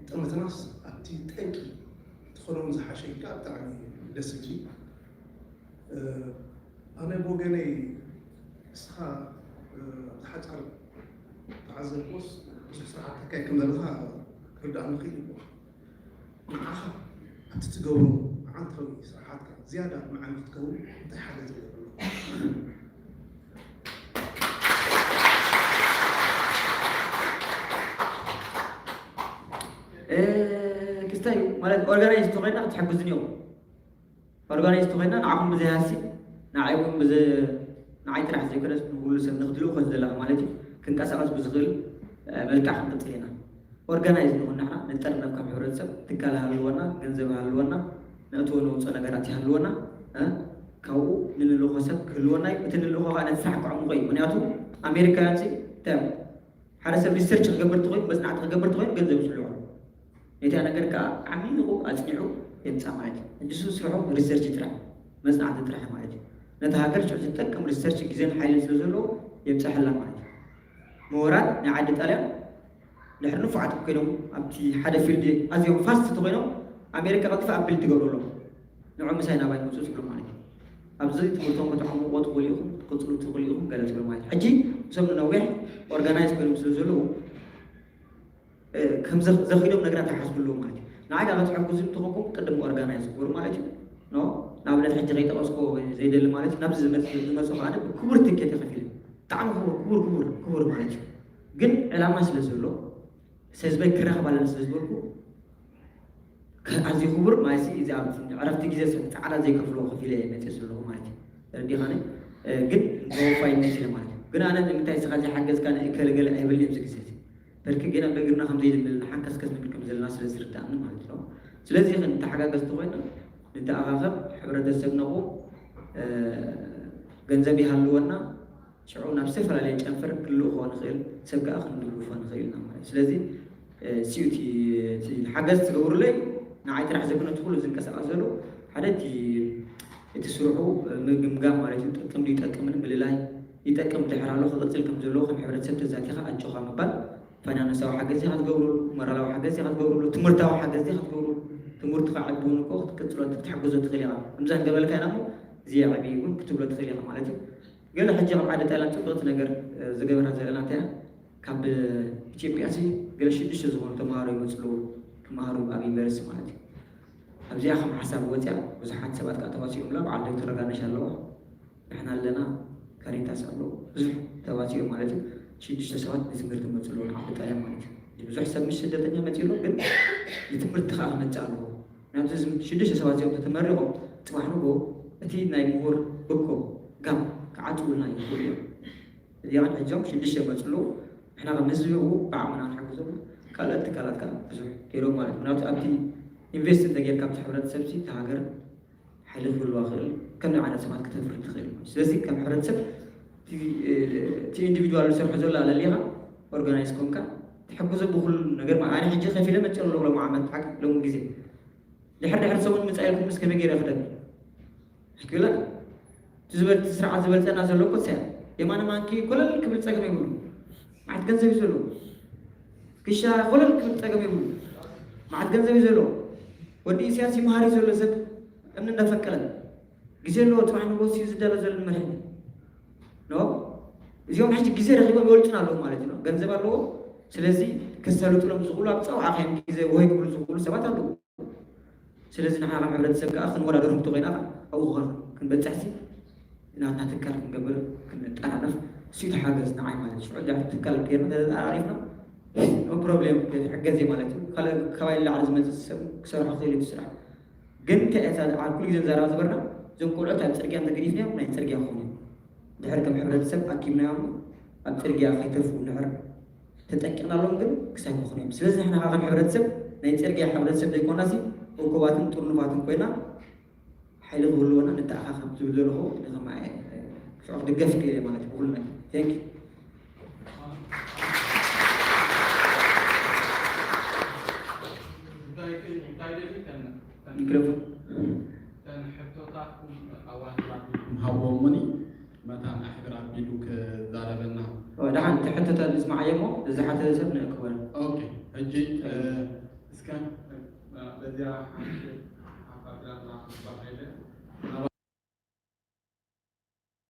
ጠመተናስ ኣብቲ ጠንቂ ተኸለውን ዝሓሸ ኢልካ ብጣዕሚ ደስ ዝብል ኣነ ብወገነይ እስኻ ኣብዚ ሓፃር ተዓዘብኩስ ብዙሕ ስራሓት ተካይ ከም ዘለኻ ክርዳእ ንኽእል ይብሉ። ንዓኻ ኣብቲ ትገብሮ መዓልታዊ ስራሓትካ ዝያዳ መዓልቲ ክትከውን እንታይ ሓገዝ ይገብረሉ? ክስታይ ማለት ኦርጋናይዝ ተኮይና ክትሕግዝኒ እዮም። ኦርጋናይዝ ተኮይና ንዓኹም ብዘይሃሲ ንዓይ እውን ብዘ ንዓይ ጥራሕ ዘይኮነስ ንኩሉ ሰብ ንክትልእኮ ዝደለኻ ማለት እዩ ክንቀሳቀስ ብዝኽእል መልክዕ ክንቅፅል ኢና። ኦርጋናይዝ ንኹን ንሕና ንጠርነፍ ከም ሕብረተሰብ ትካል ሃልወና ገንዘብ ሃልወና ነእትዎ ነውፅኦ ነገራት ይሃልወና ካብኡ ንንልእኮ ሰብ ክህልወና እዩ። እቲ ንልእኮ ከዓ ነቲ ስራሕ ክዕምቆ እዩ። ምክንያቱ ኣሜሪካውያን ሲ እንታይ ሓደ ሰብ ሪሰርች ክገብር ተኮይኑ መፅናዕቲ ክገብር ተኮይኑ ገንዘብ ይፅልዖ ነታ ነገር ከዓ ዓሚቑ ኣፅኒዑ የምፃ ማለት እዩ። ንሱ ስርሑ ሪሰርች ጥራሕ መፅናዕቲ ጥራሕ ማለት እዩ። ነቲ ሃገር ሽዑ ዝጠቅም ሪሰርች ግዜን ሓይልን ስለ ዘለዎ የብፅሐላ ማለት እዩ። ምሁራት ናይ ዓዲ ጣልያን ድሕሪ ንፉዓት ኮይኖም ኣብቲ ሓደ ፊልድ ኣዝዮም ፋስት ተኮይኖም ኣሜሪካ ቀልጢፋ ኣቢል ትገብረሎም ንዑ ምሳይ ናባይ መፁ ትብሎ ማለት እዩ። ኣብዚ ትምህርቶም ክትዓምቑዎ ትኽእሉ ኢኹም ክትቅፅሉ ትኽእሉ ኢኹም ገለ ትብሎ ማለት እዩ። ሕጂ እዞም ንነዊሕ ኦርጋናይዝ ኮይኖም ስለ ዘለዉ ከም ዘኽኢሎም ነገራት ይሓስቡ ኣለዉ ማለት እዩ። ንዓይ ከዓ ክትሕግዙ እንተኾንኩም ቅድም ኦርጋናይዝ ግበሩ ማለት እዩ። ኖ ንኣብነት ሕጂ ከይጠቐስኮ ዘይደሊ ማለት እዩ። ናብዚ ዝመፅ ዝመፁ ከዓ ክቡር ትኬት ከፊል ብጣዕሚ ክቡር ክቡር ክቡር ክቡር ማለት እዩ። ግን ዕላማ ስለ ዘሎ ህዝበይ ክረኸብ ኣለኒ ስለ ዝበልኩ ኣዝዩ ክቡር ማለት እዚ ኣብ ዕረፍቲ ግዜ ፃዕዳ ዘይከፍሎ ከፊለ መፅእ ዘለኹ ማለት እዩ። ተረዲኻኒ ግን ተወፋይነት ኢለ ማለት እዩ። ግን ኣነ ንምንታይ ስኻ ዘይሓገዝካ ንእከለ ገለ ኣይብልን ኣብዚ ግዜ እዚ በርኪ ገና ብእግርና ከም ዘይድምል ንሓንከስከስ ንብል ከም ዘለና ስለ ዝርዳእኒ ማለት ነው። ስለዚ ክንተሓጋገዝ ተኮይና ንተኣኻኸብ ሕብረተሰብ ነቑ ገንዘብ ይሃልወና ሽዑ ናብ ዝተፈላለየ ጨንፈር ክልእኮ ንኽእል ሰብ ከዓ ክንድግፎ ንኽእል ኢና ማለት ስለዚ ሲዩቲ ሓገዝ ትገብሩለይ ንዓይ ጥራሕ ዘይኮነ እቲ ኩሉ ዝንቀሳቀስ ዘሎ ሓደ እቲ እቲ ስርሑ ምግምጋም ማለት እዩ። ጥቅም ይጠቅምን ምልላይ ይጠቅም ድሕር ኣሎ ክቅፅል ከም ዘለዎ ከም ሕብረተሰብ ተዛቲኻ ኣጆኻ ምባል ፋይናንሳዊ ሓገዝ ኢኻ ትገብሩሉ፣ ሞራላዊ ሓገዝ ኢኻ ትገብሩሉ፣ ትምህርታዊ ሓገዝ ኢኻ ትገብሩሉ። ትምህርቲ ከዓ ዕድቡን እኮ ክትቅፅሎ ክትሕግዞ ትኽእል ኢኻ። ከምዛ ንገበልካ ኢና እሞ እዚ ዓብዪ እውን ክትብሎ ትኽእል ኢኻ ማለት እዩ። ገለ ሕጂ ካብ ዓዲ ጣይላንድ ፅብቕቲ ነገር ዝገበራ ዘለና እንታይ እያ? ካብ ኢትዮጵያ ሲ ገለ ሽዱሽተ ዝኾኑ ተምሃሮ ይመፅሉ ክመሃሩ ኣብ ዩኒቨርሲቲ ማለት እዩ። ኣብዚኣ ከም ሓሳብ ወፅያ ብዙሓት ሰባት ከዓ ተዋሲኦምላ በዓል ዶክተር ረጋነሽ ኣለዋ ንሕና ኣለና ካሪታስ ኣሎ ብዙሕ ተዋሲኦም ማለት እዩ። ሽዱሽተ ሰባት ንትምህርቲ መፅሉ ዓዲ ጣልያን ማለት እዩ። ብዙሕ ሰብ ምስ ስደተኛ መፂሉ ግን ንትምህርቲ ከዓ ክመፅእ ኣለዎ። ናብዚ ሽዱሽተ ሰባት እዚኦም ተተመሪቖም ፅባሕ ንጎ እቲ ናይ ምሁር ብኮ ጋም ክዓፅውልና ይኽእሉ እዮም። እዚኣን ሕዞም ሽዱሽተ መፅሉ ንሕና ከም ህዝቢ ው ብዓቕምና ንሕግዞም ካልኦት ትካላት ከዓ ብዙሕ ገይሮም ማለት ምክንያቱ ኣብቲ ኢንቨስት እንተጌርካ ኣብቲ ሕብረተሰብ ሲ እቲ ሃገር ሓይሊ ክህልዋ ክእል ከም ዓይነት ሰባት ክተፍሪ ትኽእል ማለት ስለዚ ከም ሕብረተሰብ እቲ ኢንዲቪድዋል ዝሰርሑ ዘሎ ኣለሊኻ ኦርጋናይዝ ኮንካ ትሕግዞ ብኩሉ ነገር ኣነ ሕጂ ከፊለ መፅእ ኣለኹ ሎም ዓመት ሓቂ ሎም ግዜ ድሕር ድሕር ሰሙን ምፃእ ኢልኩም ምስ ከመይ ገይረ ክደግ ሕክብላ እቲ ዝበል ስርዓት ዝበልፀና ዘሎ ኮትስ እያ የማነ ማንኪ ኮለል ክብል ፀገም የብሉ ማዓት ገንዘብ እዩ ዘሎ ክሻ ኮለል ክብል ፀገም የብሉ ማዓት ገንዘብ እዩ ዘሎ ወዲ ኢሳያስ ይመሃር እዩ ዘሎ ሰብ እምኒ እንዳፈቀለ ግዜ ኣለዎ ፅባሕ ንጎስ እዩ ዝዳለ ዘሎ መርሒ ኖ እዚኦም ሕጂ ግዜ ረኪቦም ይወልጩና ኣለዉ ማለት እዩ ገንዘብ ኣለዎ ስለዚ ከሰልጥሎም ዝኽእሉ ኣብ ፀውዓኻዮም ግዜ ወይ ክብሉ ዝኽእሉ ሰባት ኣለዉ ስለዚ ንሓ ከም ሕብረተሰብ ከዓ ክንወዳደሩ እንተኮይና ከዓ ኣብኡ ክንበፅሕ ሲ ናትና ትካል ክንገብር ክንጠራረፍ እሱ ተሓገዝ ንዓይ ማለት ሽዑ ድሕሪ ትካል ገይርና ተዘራሪፍና ኖ ፕሮብሌም ክትሕገዝ ማለት እዩ ካልእ ከባቢ ላዕሊ ዝመፅእ ሰብ ክሰርሖ ክእል እዩ ስራሕ ግን እንታይ እያ ዓብ ኩሉ ግዜ ንዛረባ ዝበርና እዞም ቆልዑት ኣብ ፅርግያ እንተገዲፍናዮም ናይ ፅርግያ ክኾኑ እዮም ድሕር ከም ሕብረተሰብ ኣኪብናዮም ኣብ ፅርግያ ከይተርፉ እንድሕር ተጠቂቕናሎም ግን ክሳይ ክኾኑ እዮም። ስለዚ ንሕና ከዓ ከም ሕብረተሰብ ናይ ፅርግያ ሕብረተሰብ ዘይኮናሲ እኩባትን ጥርኑፋትን ኮይና ሓይሊ ክህልወና ንተኣኻኸብ ዝብል ዘለኹ ንከማየ ክስዖ ክድገፍ ክእል ማለት እዩ ብኩሉ ነገር። Thank you። ምክሮፎን። ምሃቦሙኒ መታን ኣሕብር ኣቢሉ ክዛረበና። ደሓን እቲ ሕቶታት ንስማዓዮ እሞ ዝሓተተ ሰብ ንእክበል። ኦኬ ሕጂ እስከ በዚያ ሓንቲ ሓፋፊራ ባባይለ ናባ